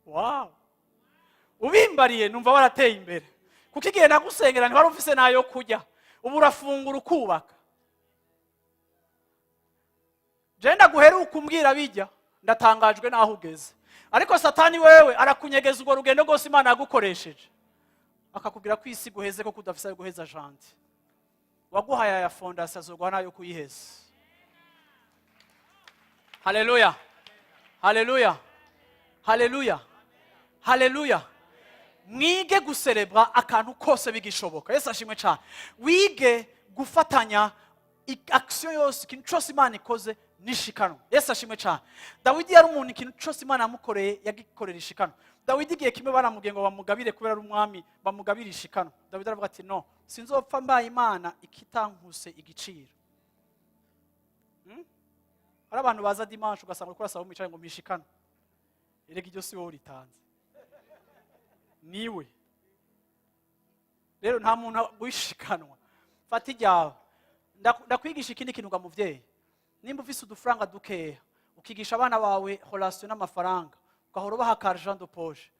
Wow, ubimbariye numva warateye imbere, kuko igihe nagusengera ntiwari ufise n'ayo kurya. Ubu urafungura, ukubaka. Je ndaguheruka umbwira bijya, ndatangajwe n'aho ugeze. Ariko Satani wewe arakunyegeza urwo rugendo rwose Imana yagukoresheje, akakubwira ko isi guheze, ko kudafise ayo guheza chantier. Waguhaye aya fondation, azoguha n'ayo kuyiheza. Haleluya, haleluya, haleluya, haleluya! Mwige guserebra akantu kose bigishoboka. Yesu ashimwe cyane. Wige gufatanya action yose, ikintu cyose Imana ikoze nishikanwa. Yesu ashimwe cyane. Dawidi yari umuntu, ikintu cyose Imana yamukoreye yagikorera ishikanwa. Dawidi igihe kimwe baramubwiye ngo bamugabire, kubera ari umwami, bamugabire ishikanwa. Dawidi aravuga ati: "No, sinzopfa mbaye Imana ikitankuse igiciro." Hari abantu baza dimanche, ugasanga uriko urasaba umwicaye ngo mpishikanwa. Erega iryo si wowe uritanze, niwe. Rero nta muntu wishikanwa, fata iryawe. Ndakwigisha ikindi kintu ga muvyeyi: nimba ufise udufaranga dukeya, ukigisha abana bawe relation n'amafaranga, ugahora ubaha ka argent de poche,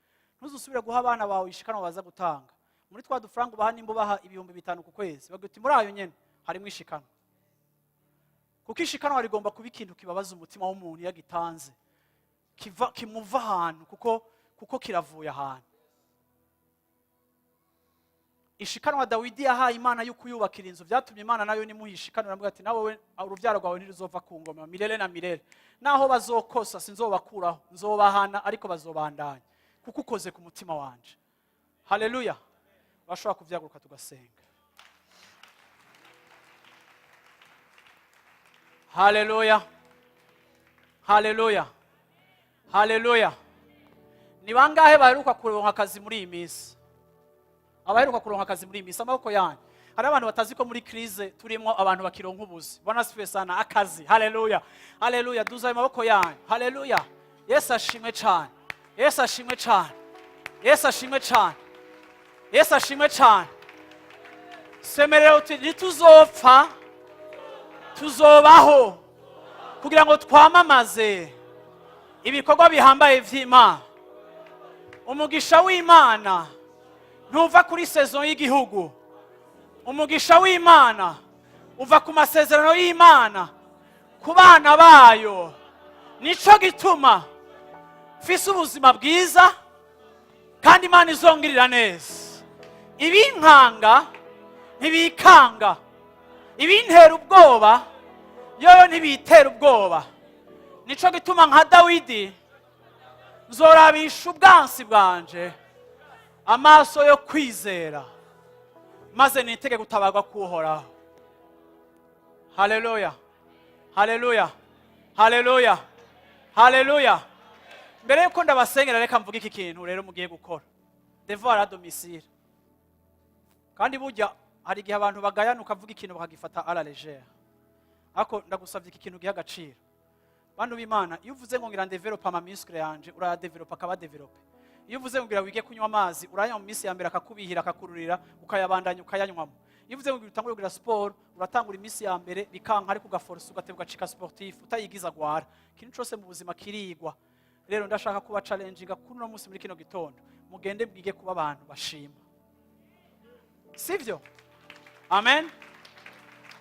ntuzusubire guha abana bawe ishikanwa baza gutanga. Muri twa dufaranga ubaha, nimba ubaha 5000 ku kwezi, bagira uti muri ayo nyene harimo ishikanwa, kuko ishikanwa rigomba kuba ikintu kibabaza umutima w'umuntu iyo agitanze, kiva kimuva ahantu, kuko kiravuye ahantu. Ishikanwa Dawidi yahaye Imana yo kuyubakira inzu byatumye Imana nayo nimuha ishikanwa, iramubwira ati: "Nawe we urubyaro rwawe ntiruzova ku ngoma milele na milele. Naho bazokosa, sinzobakuraho, nzobahana, ariko bazobandanya, kuko ukoze ku mutima wanje." Haleluya! Bashobora kubyaguruka, tugasenga. Haleluya, haleluya, haleluya! Ni bangahe baheruka kuronka akazi muri iyi minsi? Abaheruka kuronka akazi muri iyi minsi, amaboko yanyu. Hari abantu batazi ko muri crise turimo abantu bakironka ubuzi. Bwana asifiwe sana. Akazi, haleluya, haleluya! Duza ayo maboko yanyu. Haleluya! Yesu ashimwe cyane, Yesu ashimwe cyane, Yesu ashimwe cyane, Yesu ashimwe cyane. Semerera uti: "Ntituzopfa, tuzobaho kugira ngo twamamaze ibikorwa bihambaye vy'Imana." Umugisha w'Imana ntuva kuri saison y'igihugu. Umugisha w'Imana uva ku masezerano y'Imana ku bana bayo. Nico gituma mfise ubuzima bwiza, kandi Imana izongirira neza. Ibinkanga ntibikanga, ibintera ubwoba yoyo ntibitera ubwoba. Nico gituma nka Dawidi nzorabisha ubwansi bwanje amaso yo kwizera, maze nitege gutabarwa k'Uhoraho. Haleluya, haleluya, haleluya! Haleluya! Mbere yuko ndabasengera, reka mvuge iki kintu rero mugiye gukora, devoir à domicile. Kandi burya hari igihe abantu bagayana, ukavuga ikintu bakagifata à la légère, ariko ndagusabye iki kintu giha agaciro. Bantu b'Imana, iyo uvuze ngo ngira ndéveloppe ama muscles yanje, urayadéveloppa akaba développé. Iyo uvuze ngo ngira wige kunywa amazi, urayanywa mu minsi ya mbere akakubihira, akakururira, ukayabandanya ukayanywamo. Iyo uvuze ngo ngira utangure kugira siporo, uratangura iminsi ya mbere bikanka, ariko ugaforsa, ugateba, ugacika sportif utayigiza agwara. Ikintu cyose mu buzima kirigwa. Rero ndashaka kuba challenginga kuri uno munsi, muri kino gitondo, mugende mwige kuba abantu bashima, sivyo? Amen,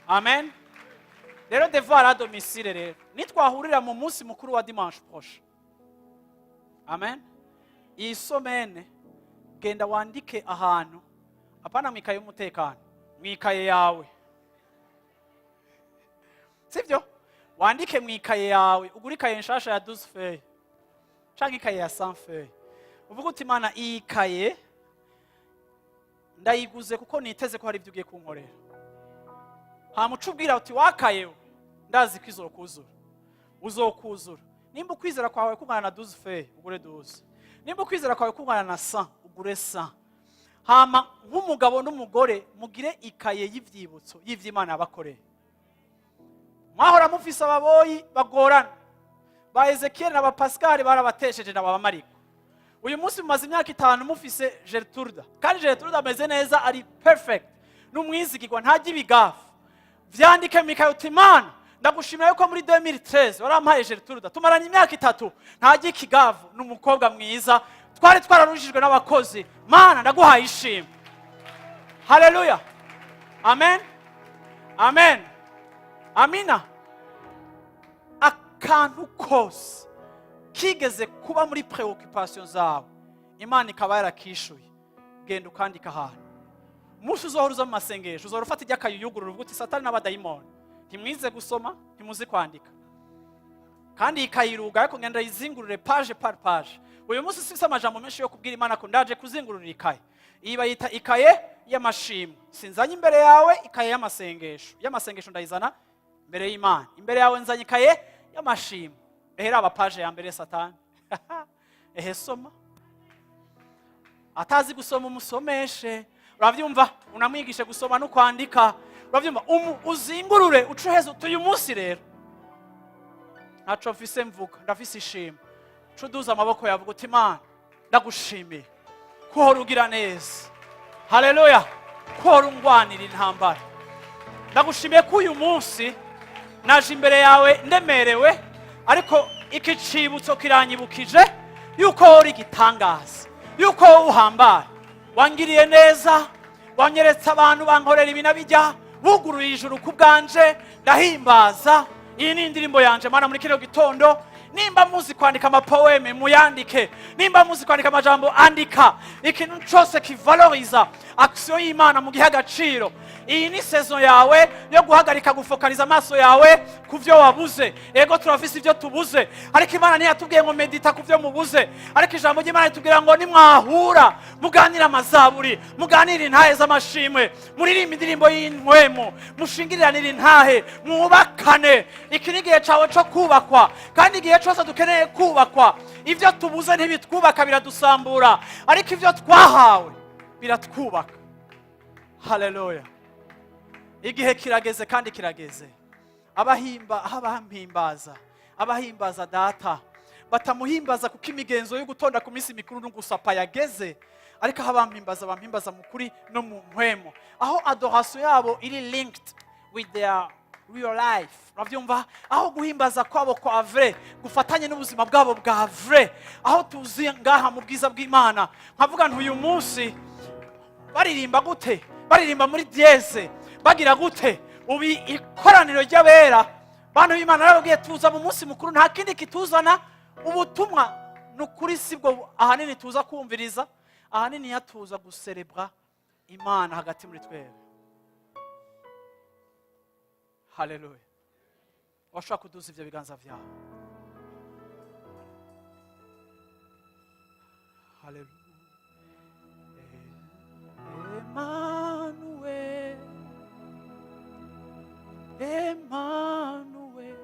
amen. Rero devoir à domicile rero, nitwahurira mu munsi mukuru wa dimanche prochain, amen, iyi semaine genda wandike ahantu, apana mu ikaye y'umutekano, mu ikaye yawe, sivyo? Wandike mu ikaye yawe, ugure ikaye nshasha ya 12 feuilles canke ikaye ya 100 feuilles, uvuga uti: "Imana, iyi kaye ndayiguze kuko niteze ko hari ibyo ugiye kunkorera." Hama uca ubwira uti: "Wakayewe, ndazi ko izokuzura, uzokuzura." Nimba ukwizera kwawe kungana na 12 feuilles, ugure 12. Nimba ukwizera kwawe kungana na 100, ugure 100. Hama nk'umugabo n'umugore mugire ikaye y'ivyibutso y'ivy'Imana yabakoreye. Mwahora mufise ababoyi bagorana, ba Ezekiyeli na ba Pascal barabatesheje na ba Mariko. Uyu munsi mumaze imyaka 5 mufise Gertruda, kandi Gertruda ameze neza, ari perfect, n'umwizigirwa, ntajya ibigafu. Vyandike mu uti: "Imana, ndagushimira yuko muri 2013 warampaye Gertruda, tumaranye imyaka 3, ntajya ikigavu, ni umukobwa mwiza, twari twararujijwe n'abakozi. Mana, ndaguhaye ishimwe." Haleluya, amen, amen, amina. Akantu kose kigeze kuba muri préoccupation zawe, Imana ikaba yarakishuye, genda ukandika ahantu. Umunsi uzohora uza mu masengesho, uzohora ufata ijya akayuyugurura, uvuga uti: "Satani n'abadayimoni, ntimwize gusoma, ntimuzi kwandika, kandi iyi kayiruga, ariko ngenda yizingurure page par page." Uyu munsi sifise amajambo menshi yo kubwira Imana ko ndaje kuzingurura ikaye. Iyi bayita ikaye y'amashimwe. Sinzanye imbere yawe ikaye y'amasengesho. Y'amasengesho ndayizana imbere y'Imana. Imbere yawe nzanye ikaye y'amashimwe. Ehe, raba page ya mbere, Satani. Ehe, soma. Atazi gusoma umusomeshe, urabyumva? Unamwigishe gusoma no kwandika, urabyumva? Uzingurure, uce uheze uti: "Uyu munsi rero ntaco mfise mvuga, ndafise ishimwe." Uce uduza amaboko yavuga uti: "Imana, ndagushimiye ko uhora ugira neza. Haleluya! Ko uhora ungwanira intambara. Ndagushimiye ko uyu munsi naje imbere yawe ndemerewe, ariko iki cibutso kiranyibukije yuko wowe uri igitangaza, yuko wowe uhambaye. Wangiriye neza, wanyeretse abantu bankorera ibi na bijya, buguruye ijuru ku bwanje, ndahimbaza. Iyi ni indirimbo yanje, Mana, muri kino gitondo." Nimba muzi kwandika amapoèmes, muyandike. Nimba muzi kwandika amajambo, andika. Ikintu cyose kivaloriza action y'Imana mu gihe agaciro. Iyi ni saison yawe yo guhagarika gufokaliza amaso yawe ku byo wabuze. Ego, turafise ibyo tubuze, ariko Imana ntiyatubwiye ngo medita ku byo mubuze. Ariko ijambo ry'Imana ritubwira ngo nimwahura muganire amazaburi, muganire intahe z'amashimwe, muririmbe indirimbo y'intwemu, mushingiriranire intahe, mwubakane. Iki ni igihe cyawe cyo kubakwa, kandi igihe cyose dukeneye kubakwa. Ibyo tubuze ntibitwubaka, biradusambura, ariko ibyo twahawe biratwubaka. Haleluya! Igihe kirageze, kandi kirageze, abahimba aho abampimbaza, abahimbaza Data batamuhimbaza kuko imigenzo yo gutonda ku minsi mikuru no gusapa yageze, ariko aho abampimbaza bampimbaza mu kuri no mu mpwemo, aho adoration yabo iri linked with their real life, urabyumva? Aho guhimbaza kwabo kwa vrai gufatanye n'ubuzima bwabo bwa vrai, aho tuzi ngaha mu bwiza bw'Imana. Nkavuga nti: "Uyu munsi baririmba gute? Baririmba muri dièse, bagira gute?" Ubu ikoraniro ry'abera, bantu b'Imana, narababwiye, tuza mu munsi mukuru, nta kindi kituzana. Ubutumwa ni ukuri sibwo ahanini tuza kumviriza, ahanini yatuza guserebra Imana hagati muri twebwe. Haleluya! Washobora kuduza ibyo biganza byawe. Haleluya! Emmanuel, Emmanuel.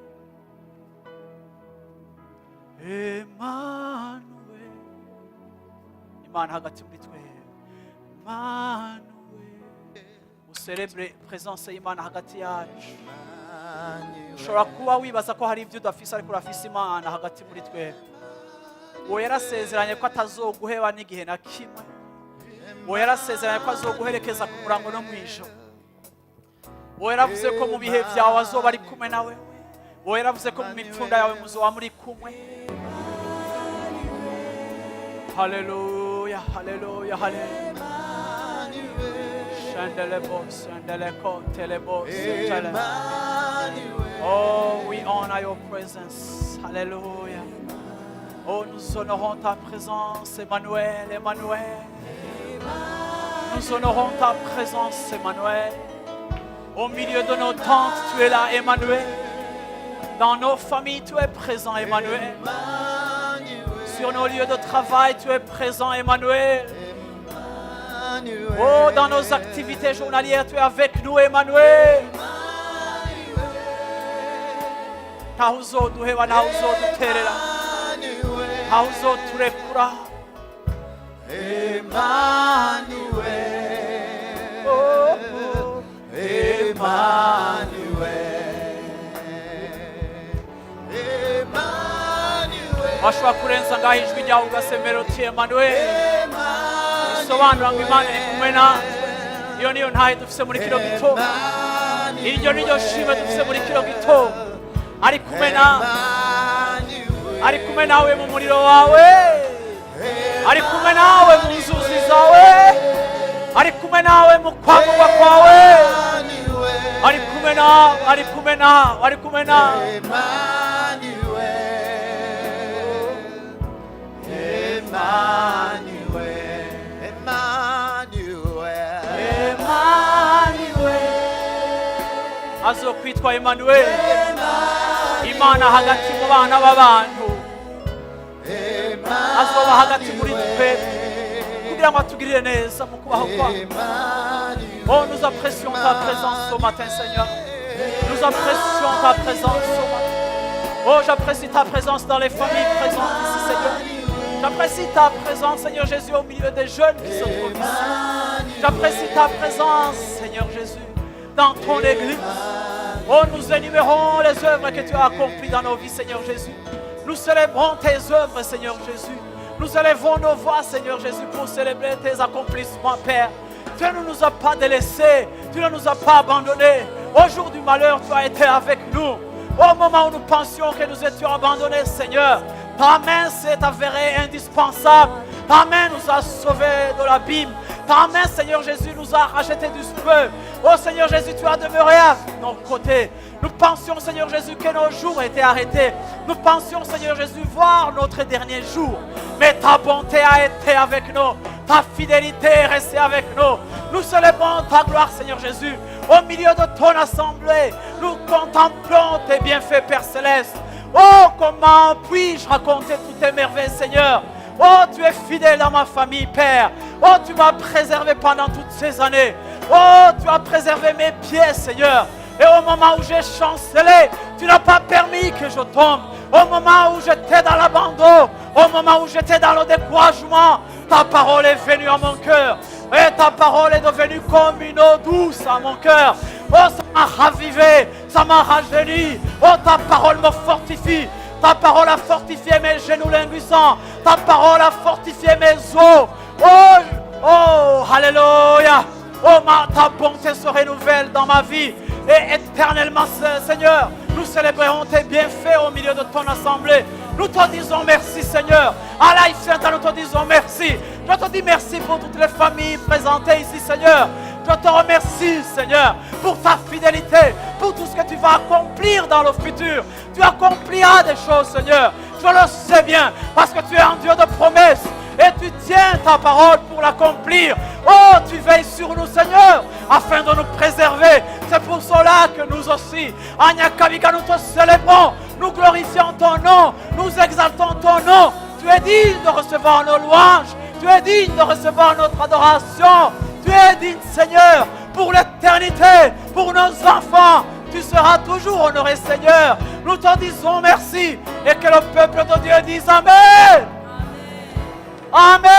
Imana hagati muri twe. Emmanuel, ucélèbre présence y'Imana hagati yacu. Ushobora kuba wibaza ko hari ibyo udafise, ariko urafise Imana hagati muri twe. Uwo yarasezeranye ko atazoguheba n'igihe na kimwe. Uwo yarasezeranye ko azoguherekeza ku murango no mu ijoro. Uwo yaravuze ko mu bihe byawe azoba ari kumwe nawe. Uwo yaravuze ko mu mipfunda yawe muzoba muri kumwe. Haleluya, haleluya, haleluya! Shandelebo, shandeleko, telebo, sentele. Oh, we honor your presence. Hallelujah. Oh, nous honorons ta présence, Emmanuel, Emmanuel. Nous honorons ta présence, Emmanuel. Au milieu de nos tentes, tu es là, Emmanuel. Dans nos familles, tu es présent, Emmanuel. Sur nos lieux de travail, tu es présent, Emmanuel. Oh, dans nos activités journalières, tu es avec nous, Emmanuel. Ntaho uzoduheba, ntaho uzoduterera, ntaho uzoturekura. Emmanuel, Oh. Emmanuel, Emmanuel, Washobora kurenza ngaho ijwi ryawe ugasemera uti Emmanuel, bisobanura ngo Imana iri kumwe natwe. Iyo niyo ntahe dufise muri kino gitondo, iryo niryo shimwe dufise muri kino gitondo. Ari kumwe nawe, ari kumwe nawe mu muriro wawe, ari kumwe nawe mu nzuzi zawe, ari kumwe nawe mu kwamurwa kwawe, ari kumwe nawe, ari kumwe nawe, ari kumwe nawe. Emmanuel, Emmanuel, Emmanuel, Emmanuel, azokwitwa Emmanuel, Imana hagati mu bana b'abantu. Azoba hagati muri twe kugira ngo atugirire neza mu kubaho kwacu. Oh, nous apprécions ta présence ce matin, Seigneur. Nous apprécions ta présence ce matin. Oh, j'apprécie ta présence dans les familles présentes ici, Seigneur. J'apprécie ta présence, Seigneur Jésus, au milieu des jeunes qui se trouvent ici. J'apprécie ta présence, Seigneur Jésus, dans ton église. Oh, nous énumérons les œuvres que tu as accomplies dans nos vies, Seigneur Jésus. Nous célébrons tes œuvres, Seigneur Jésus. Nous élevons nos voix, Seigneur Jésus, pour célébrer tes accomplissements, Père. Tu ne nous as pas délaissés, tu ne nous as pas abandonnés. Au jour du malheur, tu as été avec nous. Au moment où nous pensions que nous étions abandonnés, Seigneur, ta main s'est avérée indispensable. Ta main nous a sauvés de l'abîme. Ta main, Seigneur Jésus, nous a rachetés du feu. Oh Seigneur Jésus, tu as demeuré à nos côtés. Nous pensions, Seigneur Jésus, que nos jours étaient arrêtés. Nous pensions, Seigneur Jésus, voir notre dernier jour. Mais ta bonté a été avec nous. Ta fidélité est restée avec nous. Nous célébrons ta gloire, Seigneur Jésus. Au milieu de ton assemblée, nous contemplons tes bienfaits, Père céleste. Oh, comment puis-je raconter toutes tes merveilles, Seigneur? Oh, tu es fidèle dans ma famille, Père. Oh, tu m'as préservé pendant toutes ces années. Oh, tu as préservé mes pieds, Seigneur. Et au moment où j'ai chancelé, tu n'as pas permis que je tombe. Au moment où j'étais dans l'abandon, au moment où j'étais dans le découragement, ta parole est venue à mon cœur. Et ta parole est devenue comme une eau douce à mon cœur. Oh, ça m'a ravivé, ça m'a rajeuni. Oh, ta parole me fortifie. Ta parole a fortifié mes genoux languissants. Ta parole a fortifié mes os. Oh, alléluia. Oh, ta bonté se renouvelle dans ma vie. Et éternellement, Seigneur, nous célébrerons tes bienfaits au milieu de ton assemblée. Nous te disons merci, Seigneur. À Life Center, nous te disons merci. Je te dis merci pour toutes les familles présentées ici, Seigneur. Je te remercie, Seigneur, pour ta fidélité, pour tout ce que tu vas accomplir dans le futur. Tu accompliras des choses, Seigneur. Je le sais bien, parce que tu es un Dieu de promesses et tu tiens ta parole pour l'accomplir. Oh, tu veilles sur nous, Seigneur, afin de nous préserver. C'est pour cela que nous aussi, à Nyakabiga, nous te célébrons, nous glorifions ton nom, nous exaltons ton nom. Tu es digne de recevoir nos louanges, tu es digne de recevoir notre adoration. Tu es digne, Seigneur, pour l'éternité, pour nos enfants. Tu seras toujours honoré, Seigneur. Nous te disons merci et que le peuple de Dieu dise Amen. Amen.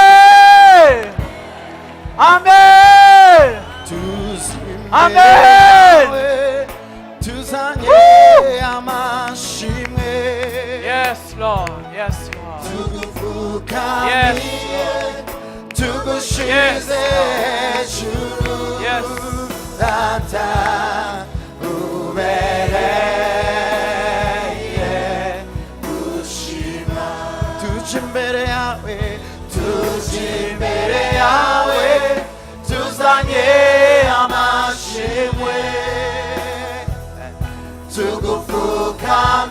imbere Amen. yawe tuzanye amashimwe. Yes, Lord. Yes, Lord. Tugupfukamiye, tugushize Yes. hejuru. Yes. Data, ubereye gushima. Tuje imbere yawe, tuje imbere yawe, tuzanye amashimwe, tugupfukamiye.